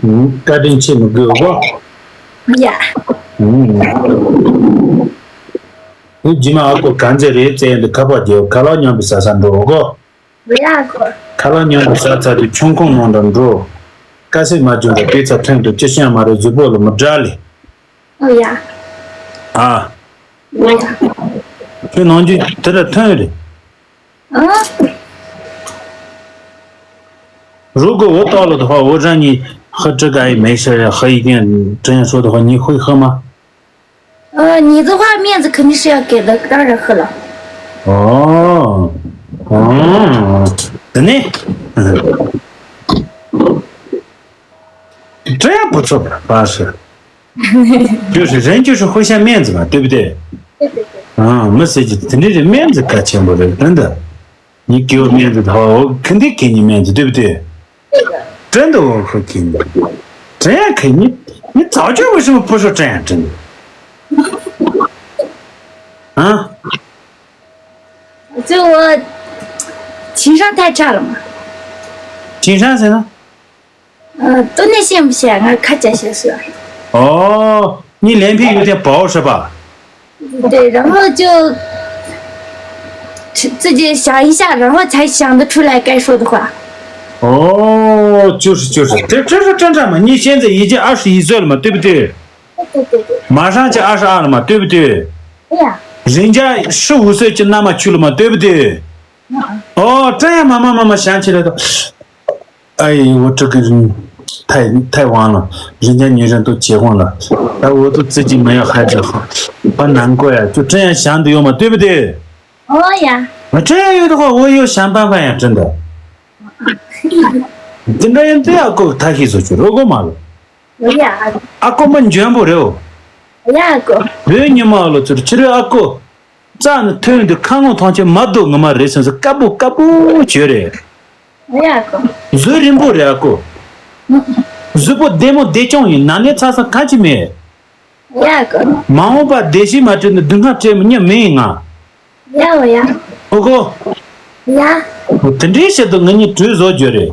བཀའ་དྲིན་ཆེ་མི་དགོས་གོ། ཡ། ཨུ་རྒྱུ་མ་ཨ་ཁུ་གང་ཚེ་རེད་ཙེ་འདི་ཁ་པར་རྒྱལ་ཁ་ལག་མཉམ་དུ་ཟ་ས་འགྲོ་གོ། 不要过。 ཁ་ལག་མཉམ་དུ་ཟ་ཚར་དུས་ཆུང་ཁུང་ནང་དུ་འགྲོ། དཀའ་སེམས་མ་བྱུང་བར་དེ་ཚ་ཐོན་དུ་ཅི་བཤད་མ་རེད་གཟུགས་པོ་ལ་མི་དྲག་ལེ། 不要。 ཨ། 不要。 ཁྱོད་ནང་རྒྱུ་དེ་འདྲ་ཐོན་རེད། 嗯。 如果我到了的话，我让你喝这个也没事呀，喝一点这样说的话，你会喝吗？呃，你的话面子肯定是要给的，当然喝了。哦，哦，真的，嗯，这样不错吧，巴适。就是人就是互相面子嘛，对不对？对对对。啊，没事，就真的是面子可全部的，真的。 你给我面子的话，我肯定给你面子，对不对？对的。真的，我会给你的。这样可以，你你早就为什么不说这样真的？啊？就我情商太差了嘛。情商谁呢？ 呃，都那些不行，俺看见些是。哦，你脸皮有点薄是吧？对，然后就自己想一下，然后才想得出来该说的话。哦，就是就是，这这是正常嘛。你现在已经二十一岁了嘛，对不对？对对对对。马上就二十二了嘛，对不对？对呀。人家十五岁就那么去了嘛，对不对？哦，这样慢慢慢慢想起来的。 哎，我这个人太太忘了，人家女人都结婚了，哎，我都自己没有孩子好，好难过呀，就这样想的有吗？对不对？哦呀。那这样有的话，我有想办法呀，真的。真的人都要够他去出去，如果嘛了。我呀。阿公们全部了。我呀，阿公。没有你嘛了，就是其实阿公。 རྩ་ནས་ཐོན་དུས་ཁ་ངོ་ཐང་ཆད་མ་གཏོགས་ངོ་མ་རེད་སོང་ཟེར་དཀར་པོ་དཀར་པོ་བྱོས་རེད། ཡ་ཀོ། གཟུགས་རིང་པོ་རེད་ཨ་ཀོ། གཟུགས་པོ་བདེ་མོ་བདེ་སྐྱོང་ཡིན་ན་ནས་ཚ་ས་གང་ཅི་མེད། ཡ་ཀོ། མ་འོངས་པ་བདེ་སྐྱིད་མ་བྲལ་ནས་སྡུག་བསྔལ་བྲལ་མི་ཉམས་མེད་ཡིན་ང་། ཡ་འོ་ཡ། ཨོ་ཀོ། ཡ། དེ་འདྲའི་ཆེད་དུ་ང་གཉིས་གྲོས་བཟོ་རྒྱུ་རེད།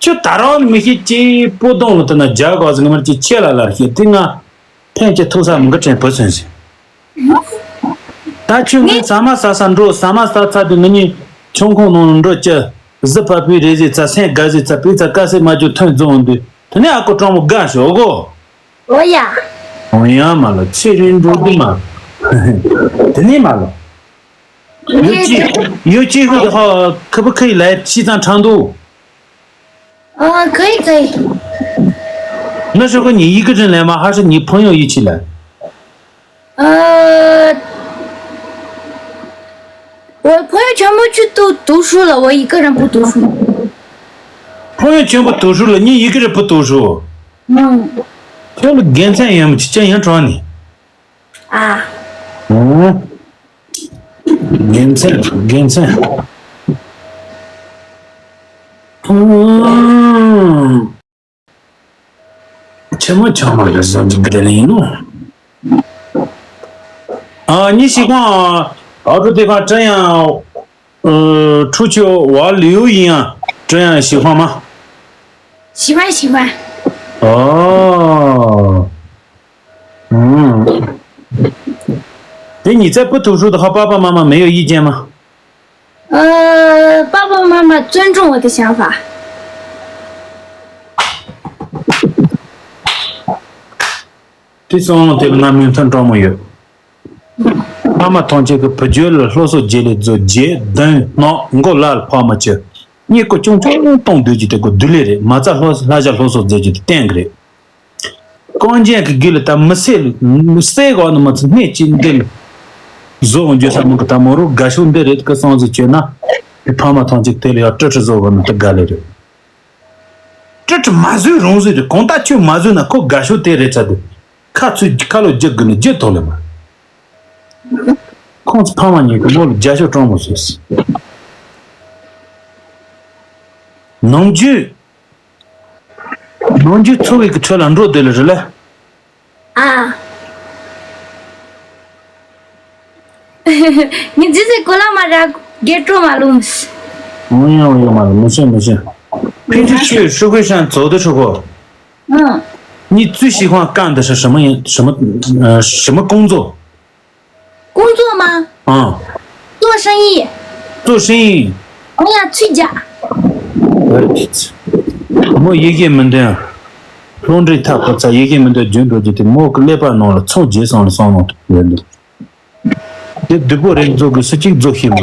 ཁྱོད་ད་རང་མི་ཤེས་ཀྱི་པོ་དོང་ལ་དེ་ན་རྒྱ་གོ་ཟིག་མར་གྱི་ཆེ་ལ་ལར་ཤེས་དེ་ང་ཕན་གྱི་ཐུག་ས་མི་འགི་དྲན་བུ་ཚོན་ཟིན། ད་ཁྱོད་ངས་ངས་ཟ་མ་ཟ་ས་འགྲོ། ཟ་མ་ཟ་ཚ་དུས་ང་གཉིས་ཆུང་ཁོང་ནང་འགྲོ་ཅི། གཟི་ཕ་ཕུའི་རེ་ཟི་ཚ་སེང་དགའ་ཟི་ཚ་པི་ཚ་ཀ་སེ་མ་རྒྱུ་ཐོན་རྫོང་འདུས་དེ་ནས་ཨ་ཀོ་གྲོང་མོ་དགའ་ཤོག་གོ། ཨོ་ཡ། ཨོ་ཡ་མ་ལ་ཚེ་རིང་འགྲོ་དུ་མ། དེ་ནས་མ་ལ། ཡོ་ཅི་ཡོ་ཅི་ཧུ་ཧ་ཁ་བུ་ཁ་ཡི་ལ་ཡ་ཕྱི་ཙང་ཁྲང་འདུག་ཨ། 可以，可以。 那时候你一个人来吗？还是你朋友一起来？ 呃，我朋友全部去读读书了，我一个人不读书。 朋友全部读书了，你一个人不读书？ 嗯。 ཁྱོད་ལ་དགེ་མཚན་ཡོད་མི་ཅི་ཅི་ཡང་དྲང་ནི། 啊。 ཨོ། དགེ་མཚན་དགེ་མཚན། ཨོ། ཆེ་མོ་ཆུང་མ་ལ་བཟོ་འདི་འདྲ་ཡིན་ནོ། ཨ་ནི་ཞིག་ཁོང་ཨ་ཁུ་དེ་ཁ་ཀྲན་ཡང་ཨ་ཁྲུ་ཆོ་ཝ་ལིའུ་ཡིན་ཡང་ཀྲན་ཡང་ཞིག་ཁོང་མ། 喜欢喜欢。 ཨོ། ཨུམ། དེ་ཉི་ཚེ་བུ་读书的话，爸爸妈妈没有意见吗？ 呃，爸爸妈妈尊重我的想法。 དེ་སོང་དེ་ང་མོས་མཐུན་སྤྲོ་མོ་ཡོད། ཕ་མ་ཐམས་ཅད་ཀྱི་བུ་རྒྱུད་ལ་སློབ་གསོ་རྒྱས་ལས་མཛོད་རྒྱས་གདོན་སྣང་མགོ་ལ་ལ་ཕོག་མ་བྱེད། གཉིས་ཀོ་ཅུང་ཅུང་གཏོང་སྡོད་ཀྱི་དེ་ཀོ་བདུད་ལས་རེད། མ་རྩ་ལྷོ་ལྷ་བྱ་སློབ་གསོ་མཛད་ཀྱི་དེ་བསྟན་གི་རེད། རྐང་རྗེས་ཀྱི་རྒྱུད་ལ་ད་མི་སེར་ལ་མི་སེར་གོ་ནི་མ་ཚུ་སྣེ་གཅིག་འདི་ལ་བཟོ་འོང་རྒྱུ་ས་མི་གི་ད་མོ་རུ་དགའ་ཤོས་འདི་རེད་ཀི་སོང་ཟིག་བྱོས་ན། དེ་ཕ་མ་ཐམས་ཅད་དེ་ལ་ཡང་ཀྲི་ཀྲི་བཟོ་གོ་ནི་དེ་དགའ་ལེ་རེད། ཀྲི་ཀྲི་མ་བཟོས་རུང་བཟོས་དེ་གང་ལྟར་ཁྱོད་མ་བཟོས་ན་ཁོ་དགའ་ཤོས་དེ་རེད་ཚ་དེ། ཁ་ཚུད་ཁ་ལོ་རྒྱག་དགོས་ནི་རྒྱུ་ཐོག་ལས་མ། ཁོང་ཚོ་ཕ་མ་གཉིས་ཀྱི་མོ་ལ་རྒྱ་ཤོག་སྤྲང་མོ་བཟོས། ནམ་རྒྱུན། ནམ་རྒྱུན་འཚོ་བའི་གི་ཁྲོད་ལ་འགྲོ་སྡོད་ལ་རེད་ལ། ཨ། ངས་རྗེས་སུ་གོ་ལ་མ་ར་རྒྱལ་སྤྲོ་མ་ལུམས། འོ་ཡ་འོ་ཡ་མ་ལུམས་མི་ཤེས་མི་ཤེས། ཕན་ཚུན་ཆོས་ཧྲུ་ཁུ་ཤང་ཛོ་དུ་ཧྲུ་ཁོ། ཨང་། ནི་ཙུའི་ཤི་ཧོང་ཀང་དུ་ཧྲི་ཧྲི་མ་ཡིན་ཧྲི་མ་ཧྲི་མ་ཀོང་ཛོ། 工作吗？ ཨང་། 做生意。 做生意。 ཨང་ཡ་ཚུད་ཀྱ། མོ་ཡི་གེ་མི་འདོན། ལྷོ་འདྲེ་ཐག་པ་ཚ་ཡི་གེ་མི་འདོན་རྒྱུན་འགྲོ་རྒྱུ་དེ་མོ་གི་ཀླད་པ་ནང་ལ་ཚོང་རྒྱས་སོང་ལ་སོང་ནོ་ཡོད་འདུག་དེ་བདུད་པོ་རེ་རྫོགས་གི་སུ་གཅིག་རྫོགས་ཤེས་མོ།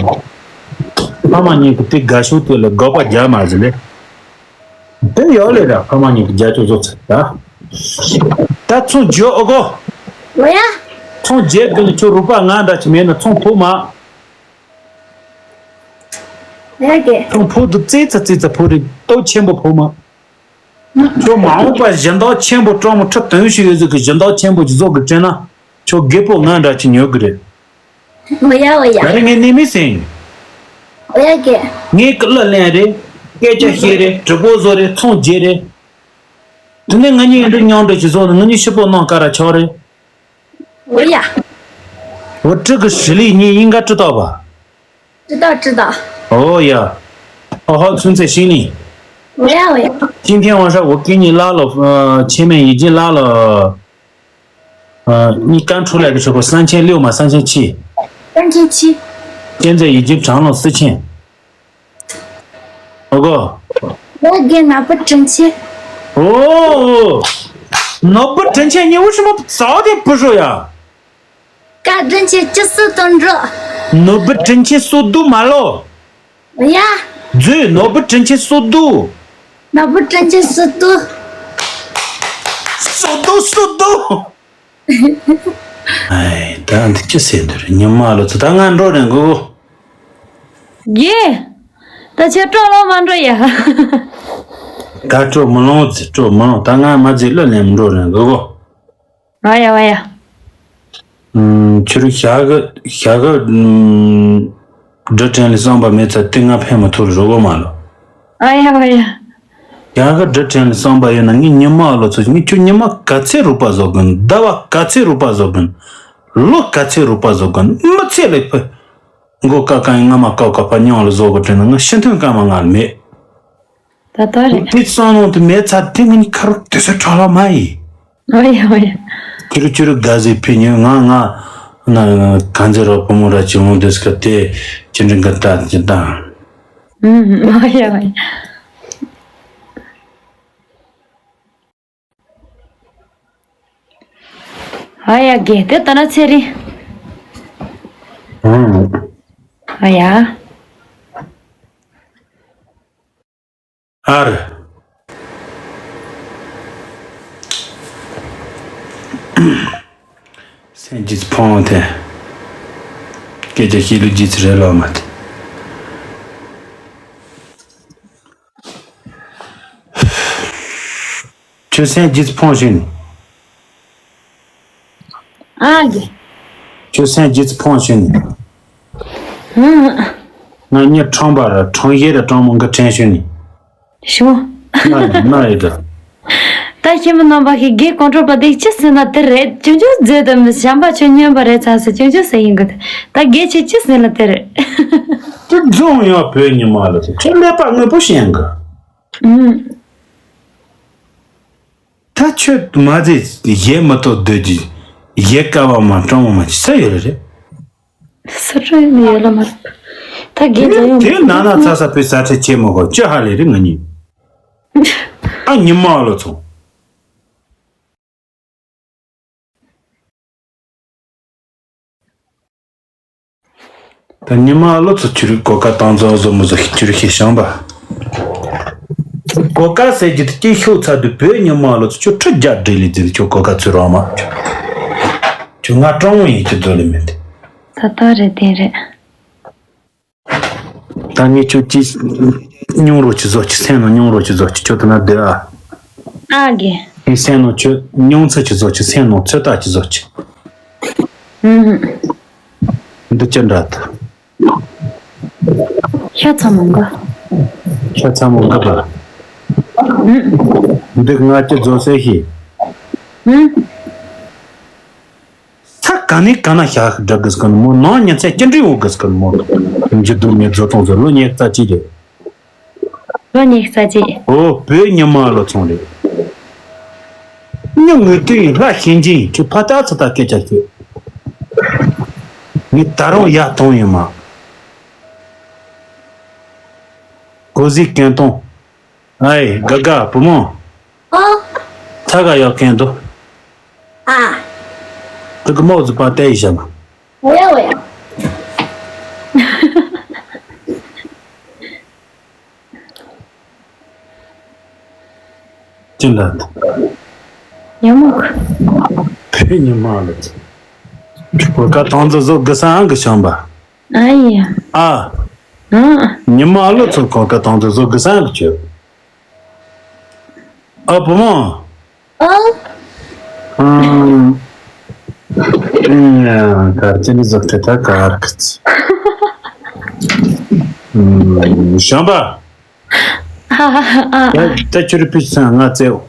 ཕ་མ་གཉིས་ཀྱི་དེ་དགའ་ཤོས་དེ་ལ་དགག་པ་རྒྱག་མ་ཟི་ལེ། དེ་ཡོད་ལེ་ར་ཕ་མ་གཉིས་ཀྱི་རྒྱ་ཆོ་བཟོ་ཚར་ད། ད་ཚོང་རྒྱོ་ཨོ་གོ། ཨོ་ཡ། ཚོང་རྒྱས་དགོས་ནི་ཁྱོད་རུ་པ་ང་འདྲ་ཅི་མེད་ན་ཚོང་ཕོ་མ། ཨོ་ཡ་གེ། ཚོང་ཕོ་དུ་ཙེ་ཙ་ཙེ་ཙ་ཕོ་རེ་ཏོ་ཆེན་པོ་ཕོ་མ། ཁྱོད་མ་འོངས་པ་གཞན་དག་ཆེན་པོ་སྤྲང་མོ་ཁྲི་དོན་ཞིག་ཡོད་ཟིག་གི་གཞན་དག་ཆེན་པོ་ཅིག་བཟོ་དགོས་དྲན་ན། ཁྱོད་རྒད་པོ་ང་འདྲ་ཅིག་ཉོ་གི་རེད། ཨོ་ཡ་ཨོ་ཡ། ད་རེས་ངས་གནས་མི་ཟིན། ཨོ་ཡ་གེ། ངས་ཀི་ལ་ལེན་རེད། སྐད་ཆ་བཤད་རེད། གྲི་པོ་བཟོ་རེད། ཚོང་རྒྱས་རེད། དེ་ནས་ང་གཉིས་འདི་མཉམ་འདྲ་ཞིག་བཟོ་ནས་ང་གཉིས་ཕྱི་པོ་གནང་དཀའ་ར་ཆོག་རེད། ཨོ་ཡ། འོ་ཀྲི་གི་ཧྲི་ལི་གཉིས་ཡིན་ག་ཀྲི་ཏོག་པ། ཀྲི་ཏོག་ཀྲི་ཏོག་ཨོ་ཡ། ཨོ་ཧོ་ཚུན་ཚད་ཤིང་ནི། ཨོ་ཡ་ཨོ་ཡ། 今天晚上我给你拉了，呃，前面已经拉了，呃，你刚出来的时候三千六嘛，三千七。三千七。现在已经涨了四千。 ཨོ་གོ། ཡ་གེ་ནག་པོ་དྲིན་ཆེ། ཨོ། ནག་པོ་དྲིན་ཆེ་你为什么早点不说呀？ ཀ་དྲིན་ཆེ་ཅི་སུ་དོན་འགྲོ། ནག་པོ་དྲིན་ཆེ་སུ་དུ་མ་ལོ། ཡ། ཛུ་ནག་པོ་དྲིན་ཆེ་སུ་དུ། ནག་པོ་དྲིན་ཆེ་སུ་དུ། སུ་དུ་སུ་དུ། ཨེ། ད་འདི་ཅི་ཟེར་འདི་རེད། ཉི་མ་ལོ་ཚོ་ད་ང་འགྲོ་རན་གོ། རྒན། ད་ཁྱོད་སྤྲོ་ལོ་མ་འགྲོ་ཡ། ད་སྤྲོ་མི་ལོང་ཟེར་སྤྲོ་མི་ལོང་ད་ང་མ་ཟེར་ལོ་ལེན་འགྲོ་རན་གོ་གོ། ཨ་ཡ་ཨ་ཡ། ཨུམ། ཁྱོད་ཞག་གི་ཞག་གི་ཨུམ། འབྲི་དྲན་ལ་བསམ་པ་མེད་ཚ་དེ་ང་ཕན་མི་ཐོགས་རོ་གོ་མ་ལོ། ཨ་ཡ་ཨ་ཡ། ཡང་གི་འབྲི་དྲན་ལ་བསམ་པ་ཡོད་ན་ངས་ཉི་མ་ལོ་ཚོ་ངས་ཁྱོད་ཉི་མ་ག་ཚད་རུ་པ་བཟོ་གིན་ཟླ་བ་ག་ཚད་རུ་པ་བཟོ་གིན་ལོ་ག་ཚད་རུ་པ་བཟོ་གིན་མི་ཚད་ལས་ཕི་མགོ་ཀ་ཀ་ཡིན་ང་མ་ཀ་ཀ་ཕ་ཉང་ལ་བཟོ་གི་དྲན་ན་ང་ཤི་འཐོན་ཀ་མ་ང་ལ་མེད། ད་ལྟ་རེད། དེ་བསམ་བློ་དེ་མེད་ཚར་དེ་ངས་ཁ་རོག་དེ་ཚོ་ཁྲག་ལ་མ་ཡིན། ཨོ་ཡ་ཨོ་ཡ། ཁྱོད་རང་ཁྱོད་རང་དགའ་ཟིག་ཕེབས་ཉོན། ང་ང་ན་གང་ཚེ་རོགས་བུ་མོ་ར་ཅི་འོང་དེ་སྐབས་དེ་ཁྱེད་རང་གི་ལྟ་ཅི་ལྟ། ཨུམ། ཨོ་ཡ་ཨོ་ཡ། ཨ་ཡ་དགེ་དེ་ལྟ་ན་ཚེ་རིང་། ཨང་། ཨ་ཡ། ཨར། སེམས་ཀྱི་ཕོང་དེ། སྐད་ཆ་བཤད་ལུགས་ཀྱི་ཚེ་རེ་ལོ་མ་དེ། ཁྱོད་སེམས་རྒྱུད་ཕོངས་ཤིང་ནི། ཨ་གི། ཁྱོད་སེམས་རྒྱུད་ཕོངས་ཤིང་ནི། ཧུམ། ང་གཉིས་ཁྲང་པ་ར་ཁྲང་གཞས་ར་ཀྲང་མོ་འགའ་དྲན་ཤིང་ནི། ཤོ། ན་ཡི་ན་ཡི་ད། ད་ཁྱེད་མི་རྣམ་པ་ཞིག་དགེ་གོང་ཁྲོ་པ་དེ་ཅི་ཟེར་ན་དེ་རེད། ཅུང་ཅུང་མཛེས་དུ་མི་བྱམས་པ་ཁྱོད་སྨྱོན་པ་རེད་ཚ་ཟེར་ཅུང་ཅུང་ཟེར་ཡིན་གི། ད་དགེ་ཁྱེད་ཅི་ཟེར་ན་དེ་རེད། དེ་རྫོང་ཡང་བོད་ཉི་མ་ལ་དེ་ཁྱོད་ཀླད་པ་དངོས་པོ་ཤེས་གི། ཨུམ། ད་ཁྱོད་མ་ཟེར་གཞས་མི་ཐོག་སྡོད་ཀྱི། གཞས་དཀའ་བ་མ་སྤྲང་བ་མ་ཅི་ས་ཡོད་རེད། ས་སྤྲོ་ཡོད་ནི་ཡོད་ལ་མ་རེད། ད་དགེ་འདྲ་ཡོང་དེ་ན་ན་ཚ་ས་པའི་ས་ཁྲ་ཆེ་མོ་གོ་ཅི་ཧ་ལས་རེད་ང་གཉིས། ཨ་ཉི་མ་ལོ་ཚོ། ད་ཉི་མ་ལོ་ཚོ་ཁྱོད་རིག་གོ་ཀ་བཏང་ཚོ་བཟོ་མོ་བཟོ་ཁྱོད་རིག་ཤེས་བྱང་པ། གོ་ཀ་ཟེར་རྒྱུ་དེ་སྐྱེ་ཤོག་ཚ་དུས་བོད་ཉི་མ་ལོ་ཚོ་ཁྱོད་ཁྲི་རྒྱ་འབྲེལ་ལི་འཛིན་ཁྱོད་གོ་ཀ་ཚོད་རོགས་མ། ཁྱོད་ང་སྤྲང་བོ་ཡིན་ཁྱོད་རྫོ་ལི་མེད་དེ། ད་ལྟ་རེད་དེ་རེད། ད་ངས་ཁྱོད་ཀྱིས་སྙུང་རོ་ཅི་བཟོ་ཅི་སེམས་ནང་སྙུང་རོ་ཅི་བཟོ་ཅི་ཁྱོད་དེ་ན་བསྡད་ཨ། ཨ་གི། ངས་སེམས་ནང་ཁྱོད་སྙུང་ཚད་ཅི་བཟོ་ཅི་སེམས་ནང་ཚོད་ལྟ་ཅི་བཟོ་ཅི། ཨུམ། འདི་ཅི་འདྲ་ད། ཤ་ཚ་མོ་འགའ། ཤ་ཚ་མོ་འགའ་པ། ཨུམ། འདི་ང་ཅི་བཟོ་སའི་ཤི། ཨུམ། ས་ག་ནས་ག་ན་ཞག་སྒྲ་གི་སྐོར་མོ་ནང་ཉིན་ཚེ་སྐྱིད་འདྲི་འོ་གི་སྐོར་མོ། འཇི་དུ་ངས་བཟོ་སྟངས་བཟོ་ལོ་ཉེར་རྩ་གཅིག་རེད། ལོ་ཉེར་རྩ་གཅིག་ཨོ་བོད་ཉི་མ་ལོ་ཚོང་རེད། ཉི་ངོས་དུས་ཡིན་ལྷ་ཤེས་འཇིན་ཁྱོད་ཕ་ཏག་ཚ་ཏག་སྐད་ཆ་ཤོད། ངས་ད་རུང་ཡ་གཏོང་ཡིན་མ། གོ་ཟིག་གན་གཏོང་། ཨའི་དགའ་དགའ་བུ་མོ། ཨ། ཚ་ག་ཡག་གན་འདུག་ཨ། དུ་གི་མོ་ཟི་པ་ཏའི་ཞང་། ཨོ་ཡ་ཨོ་ཡ། ཅི་འདྲ་འདུག་ཉོན་མོངས། ཕེ་ཉི་མ་ལ་ཅི། གོ་ཀ་དང་ཚོ་བཟོ་དགུ་སའང་གི་བྱམས་པ། ཨ་ཡ། ཨ། ཨ། ཉི་མ་ལོ་ཚོ་གོ་ཀ་དང་ཚོ་བཟོ་དགུ་སའང་གི་ཆོད། ཨ་བུ་མོ། ཨ། ཨང་། ཨང་། གར་ཅི་ནི་ཟོག་ཏེ་ད་གར་ཁ་ཅི། ཨང་། བྱམས་པ། ཨ་ཨ་ཨ། ད་ད་ཁྱོད་རི་པི་སང་ང་ཙེའོ།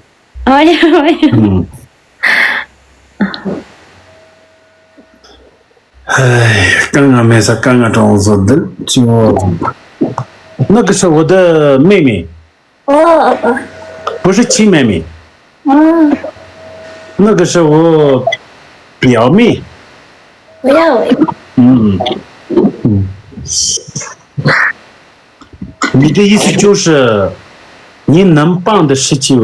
ཨ་ཡ་ཨ་ཡ། ཨང་། ཧེ། དཀའ་ངལ་མེད་ས་དཀའ་ངལ་གྲོང་བཟོ་འདི་ཅི་འོ། ནི་གི་ས་འོ་ད་མེ་མེ། 哦哦哦。不是青妹妹。嗯。那个是我表妹。不要哎。嗯嗯。你的意思就是，你能帮的事情，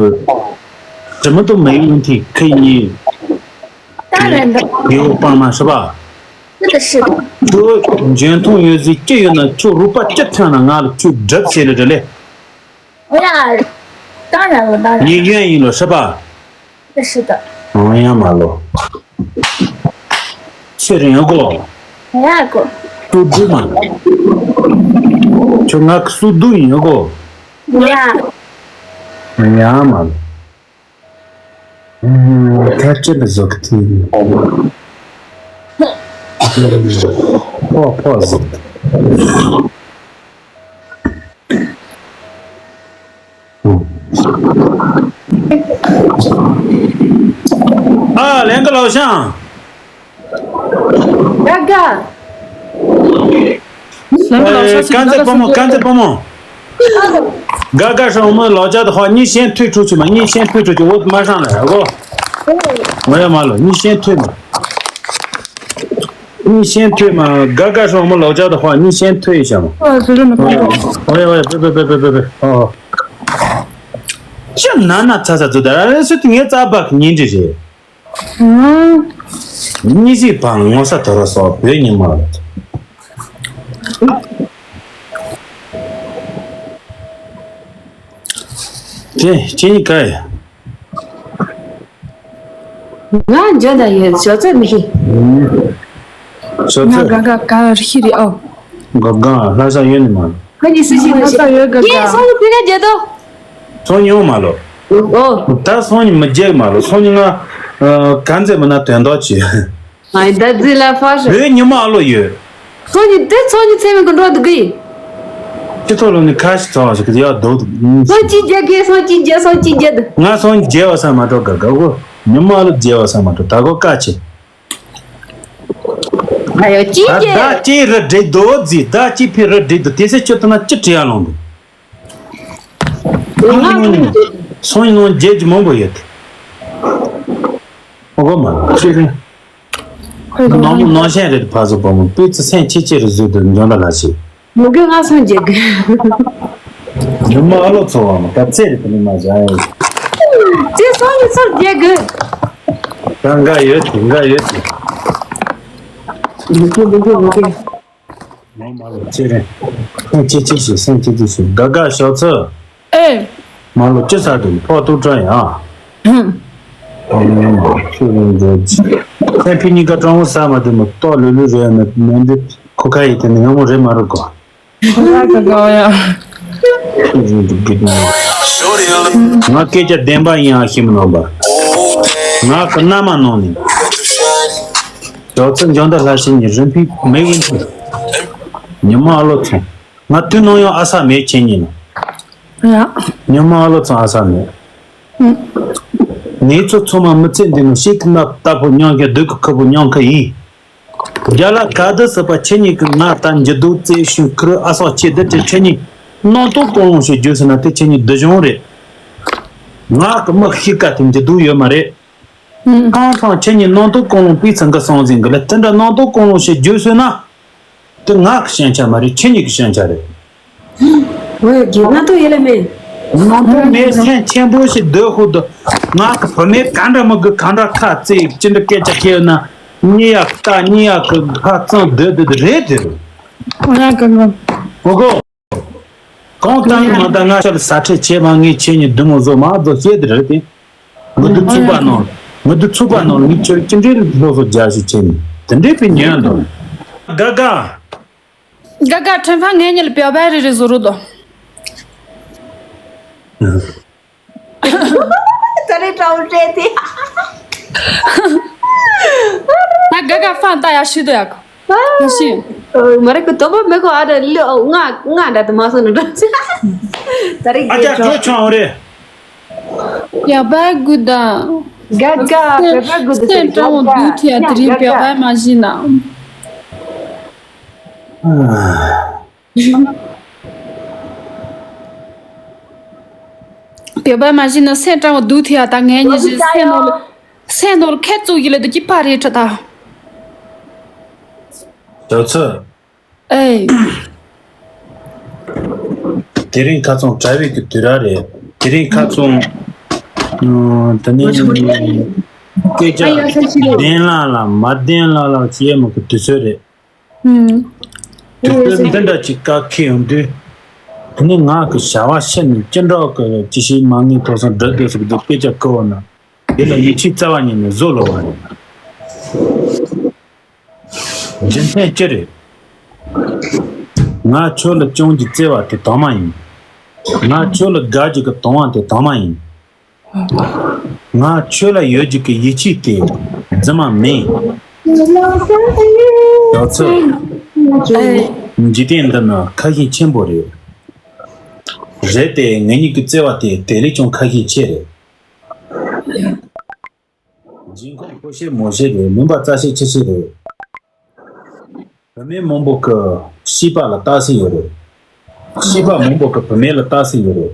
什么都没问题，可以当然的。给我帮忙，是吧？是的，是的。 འཇོན་ཐང་ཡོད་ཟིག་ཅི་ཡོད་ན་ཁྱོད་རོགས་པ་ཅི་ཐོན་ན་ང་ལ་ཁྱོད་སྒྲུབ་ཟེར་ལེ་རེད་ལེ། 哎呀，当然了，当然。 ངས་ཡོན་ཡིན་ལོ་སྲིད་པ། 是的。 ཨང་ཡ་མ་ལོ། ཚེ་རིང་གོ། ཡ་གོ། སུ་དུ་མ། ཁྱོད་ང་སུ་དུ་ཡིན་གོ། ཡ། ཡ་མ་ལོ། ད་ཅི་ལ་བཟོ་གི་ཐིག་ཕོ་ཕོ་ཟིག་ཨ་ལེན་གི་ལའོ་ཤང་། དགའ་དགའ། ལེན་གི་ལའོ་ཤང་། ཀན་ཙེ་བུ་མོ། ཀན་ཙེ་བུ་མོ། 嘎嘎上我们老家的话，你先退出去嘛，你先退出去，我马上来，好不好？我也马了，你先退嘛。你先退嘛，嘎嘎上我们老家的话，你先退一下嘛。 ཨ། ཟེར་རེད་མ་གཏོགས། 喂喂，别别别别别别，哦。这哪哪擦擦做的，是你咋把你这些？ ཨང་། 你是帮我啥多少少别人嘛了。这这你该。 ང་འཇོན་ད་ཡོད། ཞོ་ཚོད་མི་ཤེས། ཞོ་ང་ཚོད། ག་ག་ག་རེ་ཤི་རེད་ཨོ། ག་ག་ལྷ་ས་ཡོད་ནི་མ། ཁ་ཉིན་སུ་ཞིག་ལ་ཤི། ཡེ་སོང་ཕི་ག་རྒྱལ་དོ། སོང་ཉོ་མ་ལོ། ཨོ། ད་སོང་ཉི་མི་རྒྱལ་མ་ལོ། སོང་ཉི་ང་ག་ཚད་མི་ན་དོན་དག་ཆེ། ཨ་ད་ཛི་ལ་ཕ་ཤ། བོད་ཉི་མ་ཨ་ལོ་ཡོད། སོང་ཉི་དེ་སོང་ཉི་ཚེ་མི་གི་འགྲོ་འདུག་གི། སྤྱི་ཚོགས་ལོ་ནི་ཁ་ཤི་ཚོ་ཞིག་གི་ཡག་འདུག་སོང་ཅི་རྒྱལ་གི། སོང་ཅི་རྒྱལ། སོང་ཅི་རྒྱལ་འདུག་ང་སོང་ཉི་རྒྱལ་བ་ས་མ་འགྲོ་ག་ག་གོ། ཉི་མ་ཨ་ལོ་རྒྱལ་བ་ས་མ་འགྲོ་ད་གོ་ཀ་ཆེ། ཨ་ཡོ་ཅི་ད་རྒྱལ། ད་ཅི་རི་འགྲིག་འདུག་ཟི་ད་ཅི་ཕི་རི་འགྲིག་འདུག་དེ་སེ་ཆོད་ཐུབ་ན་ཅི་བྲིས་ཡ་ལོང་འདུག་སོང་ཉི་ནང་རྒྱལ་གྱི་མང་པོ་ཡོད། ཨོ་གོ་མ་ཅི་རེད། ཁོས་ནང་མོ་ནང་ཤན་རེད་ཕ་ཟོ་བ་མོ་སྤུས་ཚེ་སེམས་ཆེ་ཆེ་རུ་བཟོས་འདུག་འཇོན་ད་ལ་ཞིག་མུ་གེ་ང་སོང་རྒྱལ་གི། ཉི་མ་ཨ་ལོ་ཚོ་བ་མོ་ད་ཚེ་རེད་དེ་ནི་མ་བྱ་ཡ་ཡིན། ཅི་སོང་ཉི་སོར་རྒྱལ་གི། ད་འགའ་ཡོད་དེ་འགའ་ཡོད་དེ། མུ་གེ་མུ་གེ་མུ་གེ། ངོ་མ་ལོ་ཅི་རེད། སེམས་ཅི་ཅི་ཞིག་སེམས་ཅི་ཅི་ཞིག་དགའ་དགའ་ཞོག་ཚོད། ཨེ། མ་ལོ་ཅི་ཟ་དུ་ཕོག་ཐུག་དྲན་ཡ། ཧུམ། ཁྱོད་རང་འགྲོ་ཅི། སེམས་ཕི་གཉིས་ཀ་གྲང་བོ་ཟ་མ་དུ་མ་ཏོག་ལུ་ལུ་རེད་མི་མི་འདི་ཁོ་ཁ་ཡི་དེ་ནི་ངོ་མ་རེད་མ་རེད་གོ། ཁོ་ཁ་ག་ག་ཡ། ང་སྐད་ཆ་བདེན་པ་ཡིན་ཨ་ཤི་མི་ནོར་བ། ང་གི་མནའ་མ་ནང་ནས། ཞོགས་ཚོད་འཇོན་ད་ལྷ་ཤི་ཉི་རིམ་ཕི་མེ་ཝིན་ཐུ། ཉི་མ་ཨ་ལོ་ཚོང་། ང་དུས་ནང་ཡང་ཨ་ས་མེད་ཁྱེད་ཉིན་ན། ཡ། ཉི་མ་ཨ་ལོ་ཚང་ཨ་ས་མེད། ངེད་ཚོ་ཚང་མ་མི་ཚེ་འདི་ནང་ཤེས་ཀྱི་ན་ལྟ་བུ་མྱོང་མཁན་སྡུག་གི་ཁུ་བུ་མྱོང་མཁན་ཡིན། རྒྱ་ལ་ག་དུ་སྲིད་པ་ཁྱེད་ཉིད་ཀྱི་ང་ད་འཇི་སྡུག་རྩེ་ཤུན་ཁུར་ཨ་སོག་ཆེ་འདི་དེ་ཁྱེད་ཉིད་སྣང་སྟོང་ཀུན་སློང་ཞེས་བརྗོད་ཟིན་ན་དེ་ཁྱེད་ཉིད་སྡུག་སྦྱོང་རེད། ང་གི་མི་ཤི་ཀ་དེ་འཇི་སྡུག་ཡོད་མ་རེད། ཁང་ཁང་ཁྱེད་ཉིད་སྣང་སྟོང་ཀུན་སློང་པའི་ཚང་གི་སོང་ཟིན་གི་ལ་དེ་འདྲ་སྣང་སྟོང་ཀུན་སློང་ཞེས་བརྗོད་ཟིན་ན། དེ་ང་གི་ཞན་ཆ་མ་རེད། ཁྱེད་ཉིད་ཀྱི་ཞན་ཆ་རེད། ངོས་ཀྱི་ང་ཏོ་ཡེ་ལ་མེད། ང་ཏོ་མེད་སེམས་ཆེན་པོ་ཞིག་སྡོད་ཧུ་དུ། ང་གི་བུ་མེད་ག་འདྲ་མི་དགོས་ག་འདྲ་ཁ་རྩེ་ཅི་འདྲ་སྐད་ཆ་ཁྱེར་ན། གཉིད་ཡག་ལྟ་གཉིད་ཡག་གི་ཁ་གཙང་སྡོད་སྡོད་དུ་རེད་དེ་རུ། ང་གི་ང་། ཨོ་གོ། གང་ལྟར་མ་ལྟར་ང་ཤ་ལ་ཟ་ཁྲེལ་བྱེད་མ་ངས་ཁྱེད་ཉིད་བདུད་མོ་བཟོ་མ་བཟོ་ཤེས་དེ་རེད་དེ། ང་དུ་ཚུགས་པ་ནང་། ང་དུ་ཚུགས་པ་ནང་ངས་ཁྱོད་ཅི་འདྲའི་སློབ་གསོ་རྒྱག་ཞིག་བྱས་ནས་དེ་འདྲའི་པའི་ཉོན་དང་། དགའ་དགའ། དགའ་དགའ་ཁྲེན་ཧྥང་ངེད་གཉིས་ལ་བེའུ་བའི་རེ་རེ་བཟོ་རོགས་དང་། ད་རེས་ཀྲའོ་སྤྲད་དེ། ད་དགའ་དགའ་ཧྥང་ལྟ་ཡག་ཤི་དོ་ཡག་གོ། ད་ཤི། མ་རེད་ཁོ་དོ་པོ་མེད་ཁོ་ཨ་ད་ལོ་ལྔ་ལྔ་འདྲ་དུ་མ་སོང་ནི་འདྲ། ད་རེས་ཨ་ཅག་ཁྲོ་ཆུང་རེད། བེའུ་བའི་དགོས་དང་། དགའ་དགའ་བེའུ་བའི་དགོས་དང་། སེམས་ཀྲང་བོ་དགའ་དགའ་དུས་དེ་ཡ་དེ་རིང་བེའུ་བའི་མ་བཞིན་ན། བེའུ་བའི་མ་བཞིན་ན་སེམས་ཀྲང་བོ་དུས་དེ་ཡ་ད་ངས་ཉིན་བཞིན་སེམས་ནོར་སེམས་ནོར་ཁྱེད་ཚོ་ཡིད་ལ་དུ་ཀྱི་པ་རེད་ཁྲ་ད། ཞོག་ཚོད། ཨེ། དེ་རིང་ཁ་ཚོང་གྲྭ་བའི་གི་དུས་ར་རེད། དེ་རིང་ཁ་ཚོང་། ཨ། ད་ནི་སྐད་ཆ་བདེན་ལ་ལ་མ་བདེན་ལ་ལ་བྱེད་མོ་གི་དུས་ཚོད་རེད། ཨུམ། དུས་ཚོད་འདི་འདྲ་ཅིག་བཀག་ཁེལ་ཡོང་དུས། དེ་ནི་ང་གི་བྱ་བ་ཤེས་ནས་ཅི་འདྲ་གི་ཅི་ཞིག་མ་ངེས་ཐོག་སོང་འགྲོ་འདོད་སོགས་ཀྱི་སྐད་ཆ་གོ་བ་ན། དེ་ལ་ཡིད་ཆེས་རྩ་བ་ཉིད་ནས་བཟོ་ལོ་བ་རེད། རྒྱུ་མཚན་ཅི་རེད། ང་ཁྱོད་ལ་ཅུང་གི་བརྩེ་བ་དེ་དྭངས་མ་ཡིན། ང་ཁྱོད་ལ་དགའ་རྒྱུ་གི་དང་བ་དེ་དྭངས་མ་ཡིན། ང་ཁྱོད་ལ་ཡོད་རྒྱུ་གི་ཡིད་ཆེས་དེ་རྫུན་མ་མིན། ཡོད་ཚོད། འཇིག་རྟེན་འདི་ན་ཁ་ཞེ་ཆེན་པོ་རེད། རེད་དེ་ངེད་གཉིས་ཀྱི་བརྩེ་བ་དེ་དེ་ལས་ཀྱང་ཁ་ཞེ་ཆེ་རེད། འཇིགས་ཁོག་ཁོ་ཤེས་མོ་ཤེས་རེད། མུན་པ་རྩ་ཤེས་ཆེ་ཤེས་རེད། བུད་མེད་མང་པོ་གི་སྐྱེས་པ་ལ་རྟགས་གསལ་ཡོད་རེད། བྱིས་པ་མང་པོ་གི་བུད་མེད་ལ་ལྟ་སྲིད་ཡོད་རེད།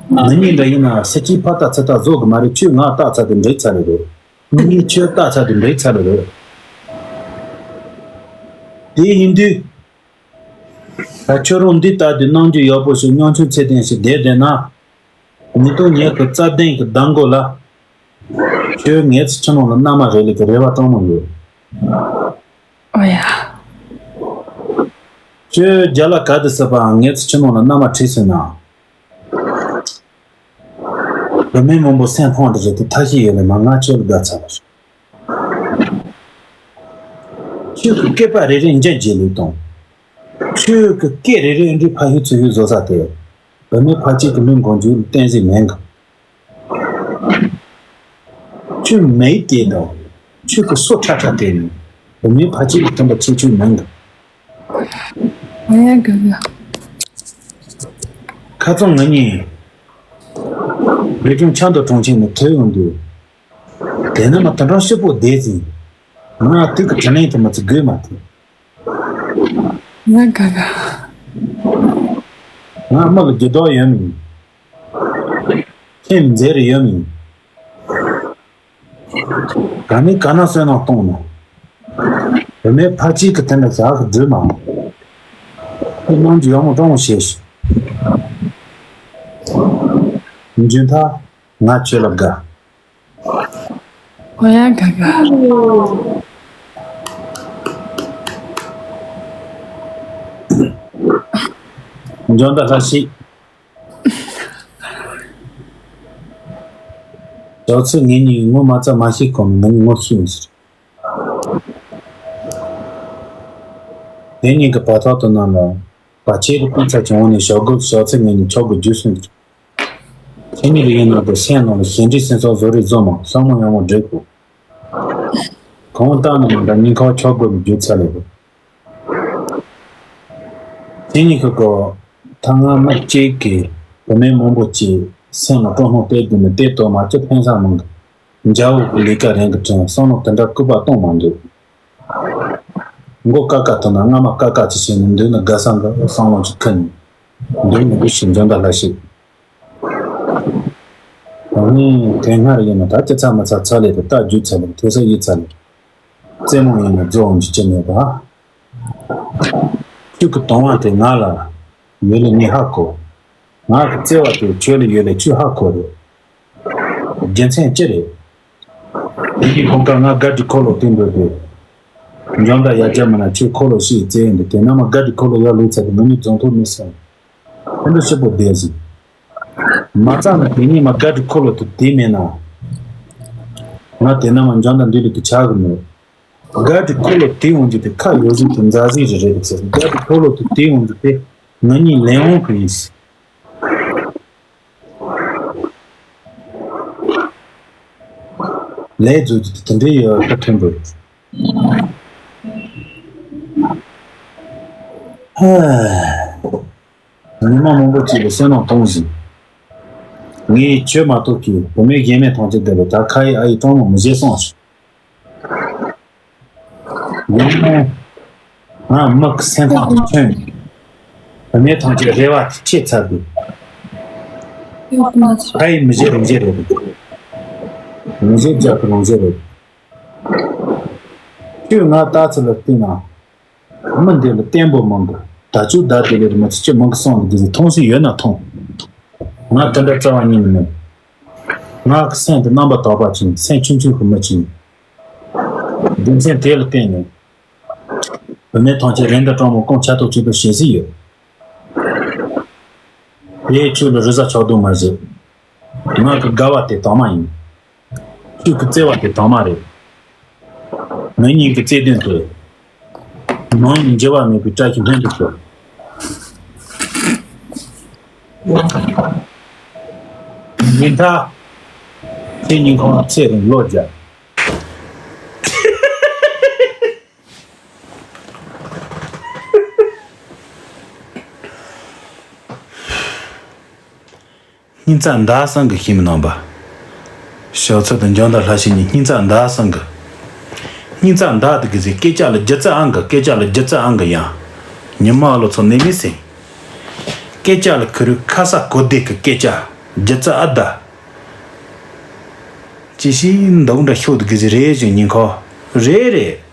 ང་གཉིས་འདྲ་ཡིན་ན་སྲིད་ཇུས་ཕར་ལྟ་ཚུར་ལྟ་བཟོ་གི་མ་རེད། ཁྱོས་ང་ལྟ་ཚར་དུས་འགྲིག་ཚར་ལེ་རེད། ངས་ཁྱོད་ལྟ་ཚར་དུས་འགྲིག་ཚར་ལེ་རེད། དེ་ཡིན་དུས། ད་ཁྱོད་རང་འདི་ལྟ་དུས་རྣམ་འགྱུར་ཡག་པོ་ཞིག་མཉམ་ཆུང་ཚད་ལྡན་ཞིག་བསྡད་བསྡད་ན། ཉིས་སྟོང་ཉི་ཤུ་རྩ་བདུན་གི་ཟླ་མགོ་ལ། ཁྱོད་ངའི་ཚེ་ཕྱི་ནང་ལ་མནའ་མ་རེད་ལེ་གི་རེ་བ་སྤྲང་མོ་ཡོད། ཨོ་ཡ། ཁྱོད་རྒྱ་ལ་ག་དུས་སྲིད་པའང་ངའི་ཚེ་ཕྱི་ནང་ལ་མནའ་མ་ཁྲིད་ཟིན་ན། བུད་མེད་མང་པོ་སེམས་ཕམ་འདྲ་རེད་དེ་ཐབས་ཤེས་ཡོད་ལེ་མ། ང་ཁྱོད་ལ་དགའ་ཚར་བ་རེད། ཁྱོད་ཀྱི་སྐེད་པ་རེ་རེ་འཇམ་བྱེད་ལུགས་དང་། ཁྱོད་ཀྱི་སྐད་རེ་རེ་འདྲའི་ཕ་ཡུལ་ཚུར་ཡུལ་བཟོ་ས་དེ། བུད་མེད་ཕལ་ཆེར་གྱི་མི་མགོ་མཇུག་ལ་བསྟན་ཟིན་མེད་གི། ཁྱོད་མིག་དེ་དང་། ཁྱོད་ཀྱི་སོ་ཁྲ་ཁྲ་དེ་ནི། བུད་མེད་ཕལ་ཆེར་གྱི་དོན་པ་ཁྱེད་ཆོས་མིན་གི། ཨ་ཡ་ག་ག་ཁ་རྩང་ང་གཉིས། བོད་ལྗོངས་ཆབ་མདོ་གྲོང་ཁྱེར་ནས་ཐོན་ཡོང་དུས། དེ་ནི་མ་དུད་འགྲོ་སྐྱིད་པོ་བསྡད་ཟིན། ང་དུས་ཀྱི་དྲིན་ལན་དུ་མ་ཚིག་དགོས་མ་ཐུབ། ང་ག་ག་ང་མི་ལ་འགྱུར་ལྡོག་ཡོད་མིན། ཁྱིམ་མཛེས་རེ་ཡོད་མིན། ག་ནས་ག་ན་བསོད་ནམས་གཏོང་ན། བུད་མེད་ཕལ་ཆེར་གྱི་དེ་འདྲ་བྱ་གི་འགྲུལ་མ། ཁོ་རྣམས་ཀྱི་ཡག་མོ་སྤྲང་མོ་བྱས་ཤིག་འཇུ་མཐའ། ང་ཁྱོད་ལ་དགའ། ཨོ་ཡ་ག་ག་འཇོན་ད་ལྷ་ཞིག་ཞའོ་ཚུ་ངེད་གཉིས་ངོ་མ་རྩ་མ་ཤེས་གོང་ནས་ང་གཉིས་ངོ་ཤེས་ཡིན་ཟེར། དེ་གཉིས་ཀྱི་བར་ཐག་ཏུ་ན་ལ་བར་ཆད་ཀྱི་སྤུས་ཚད་བྱུང་བ་ནས་ཞའོ་གོ་ཞའོ་ཚུ་ངེད་གཉིས་ཆོག་གི་རྒྱུ་སུན་ཟེར། ཁྱེད་གཉིས་ལ་ཡིན་ན་དུ་སེམས་ནང་ལ་ཞེ་འདྲའི་སེམས་ཚོར་བཟོ་རེས་བཟོ་མ་བསམ་བློ་ཡང་མོ་འདྲེས་གོ་གང་ལྟར་ན་མི་འདྲ་ཉིན་ཁ་ཆོག་དགོས་ནས་རྒྱུ་ཚ་ལེ་གོ་དེ་གཉིས་ཀྱི་སྐོར། ད་སྔ་མི་གཅིག་གིས་བུད་མེད་མང་པོ་གཅིག་སེམས་ལ་སྤྲོ་སྣང་སྟེར་དུས་ནི་དེ་དོ་མ་ཅི་ཕན་ས་མང་གི། འཇའ་འོད་ཀྱི་ལས་ཀ་རན་གི་དྲན་བསམ་བློ་དེ་འདྲ་སྐུད་པ་གཏོང་མ་འདུག་མགོ་ཀ་ཀ་ཐོན་ན་རྔ་མ་ཀ་ཀ་ཅི་བྱས་ནས་མདུན་ན་དགའ་ས་འགའ་བསམ་བློ་ཅིག་ཁུར་ནས་མདུན་ནས་འདུག་ཞིག་འཇོན་ད་ལྷ་ཞིག་ཨ་ནི་དེ་སྔར་ཡིན་ན་ད་ཅི་ཚ་མི་ཚ་ཚ་ལས་དེ་རྟ་རྒྱུག་ཚ་ལས་ཐོས་ས་ཡིད་ཚ་ལས། རྩེད་མོ་ཡིན་ན་རྫོགས་འཇིགས་ཀྱི་མེད་པ། ཁྱོད་ཀྱི་དང་བ་དེ་ང་ལ་ཡོད་ལེ་ངས་ཧ་གོ་ང་གི་བརྩེ་བ་དེ་ཁྱོད་ལ་ཡོད་ལེ་ཁྱོད་ཧ་གོ་རེད། རྒྱུ་མཚན་ཅི་རེད། དེ་གི་གོང་ཀ་ང་དགའ་སྒྲིག་འཁོར་ལོ་བསྟན་འདོད་དེ། འཇོན་ད་ཡར་རྒྱ་མི་ན་ཁྱོད་འཁོར་ལོ་ཞིག་བཙལ་ཡིན་དུ་དེ་ན་མ་དགའ་སྒྲིག་འཁོར་ལོ་ཡར་ལུས་ཚར་དུ་ང་གཉིས་རྫོང་ཐོག་མི་སོང་། ཕན་འདོད་སྐྱིད་པོ་བསྡད་ཟིན། མ་རྩ་ན་དེ་གཉིས་མ་དགའ་སྒྲིག་འཁོར་ལོ་དུ་དེ་མེད་ན། ང་དེ་ན་མ་འཇོན་ད་འདི་ལུ་དུ་ཆག་གི་མེད། དགའ་སྒྲིག་འཁོར་ལོ་དེ་འོང་རྒྱུ་དེ་ཁ་ཡོད་བཞིན་དུ་མཛའ་བརྩེ་རེ་རེ་གི་ཚེ་དགའ་སྒྲིག་འཁོར་ལོ་དེ་དེ་འོང་རྒྱུ་དེ་ང་གཉིས་ལེན་འོང་གི་ཡིན། ལས་རྫོགས་རྒྱུ་དེ་དེ་འདྲའི་ཡོད་ཁ་ཐོན་པ་རེད། ཉི་མ་མང་པོ་གཅིག་ལ་བསོད་ནམས་གཏོང་བཞིན། ངས་ཁྱོད་མ་གཏོགས་ཀྱི་བུད་མེད་གཞན་མའི་ཐང་ཆེན་འདི་ལ་ད་ཁ་ཡི་ཨ་ཡི་སྤྲང་མོ་མི་བྱེད་སོང་ཞིག་ཡིན་ནའི། ང་མི་གི་སེམས་ཁམས་དེ་ཁྱོད། བུད་མེད་ཐམས་ཅད་རེ་བ་དེ་ཆེ་ཚར་དུས། ཨ་ཡི་མི་བྱེད་རུང་བྱེད་རེད་འདུག་རུང་བྱེད་རྒྱག་གི་རུང་བྱེད་རེད། ཁྱོད་ང་ལྟ་ཚུལ་ལ་བལྟས་ན། མི་འདི་ལ་བརྟན་པོ་མང་གི། ད་ཅུ་ད་དེ་ལས་མི་ཚེ་ཅི་མང་གི་སོང་འདུག་གི་མཐོང་སྲིད་ཡོད་ན་མཐོང་། ང་དེ་འདྲ་རྩ་བ་ཉིད་ནས་མེད། ང་གི་སེམས་དེ་རྣམ་པ་དག་པ་ཅིག་སེམས་ཆུང་ཆུང་གི་མི་ཅིག་རྒྱུ་མཚན་དེ་ལ་བརྟེན་ནས། བུད་མེད་ཐམས་ཅད་རེ་འདོད་སྤྲང་མོ་རྐང་ཆག་ཐོག་ཅིག་ཏུ་བྱེད་སྲིད་ཡོད། དེ་ཁྱོད་ལ་རི་གཟར་ཆག་རྡུང་མ་བྱེད། ང་གི་དགའ་བ་དེ་དྭངས་མ་ཡིན། ཁྱོད་ཀྱི་བརྩེ་བ་དེ་དྭངས་མ་རེད། ང་གཉིས་ཀྱི་བརྩེ་དུང་དེ། ནམ་ཡང་འགྱུར་བ་མེད་པའི་བཀྲ་ཤིས་སྔོན་དུ་འགྲོ། ཉིན་ཐ། ཁྱེད་སྙིང་ཁོང་ཚེ་རིང་ལོ་བརྒྱ། སྙིང་རྩ་འདར་སང་གི་ཤི་མི་རྣམ་པ། ཞའོ་ཚུ་དང་འཇོན་དར་ལྷ་ཞིག་གཉིས་སྙིང་རྩ་འདར་སང་གི་སྙིང་རྩ་འདར་དུ་གི་ཟེར་སྐད་ཆ་ལ་རྒྱུ་རྩ་ཨང་གི་སྐད་ཆ་ལ་རྒྱུ་རྩ་ཨང་གི་ཡང་། ཉི་མ་ཨ་ལོ་ཚོ་ནི་མི་སེ། སྐད་ཆ་ལ་ཁུ་རུ་ཁ་ས་གོ་བདེ་གི་སྐད་ཆ་རྒྱུ་རྩ་ཨ་ད། ཅི་ཞིག་འདུག་འདྲ་ཤོད་གི་ཟི་རེད་ཅིག་ཉིན་ཁོ། རེད་རེད།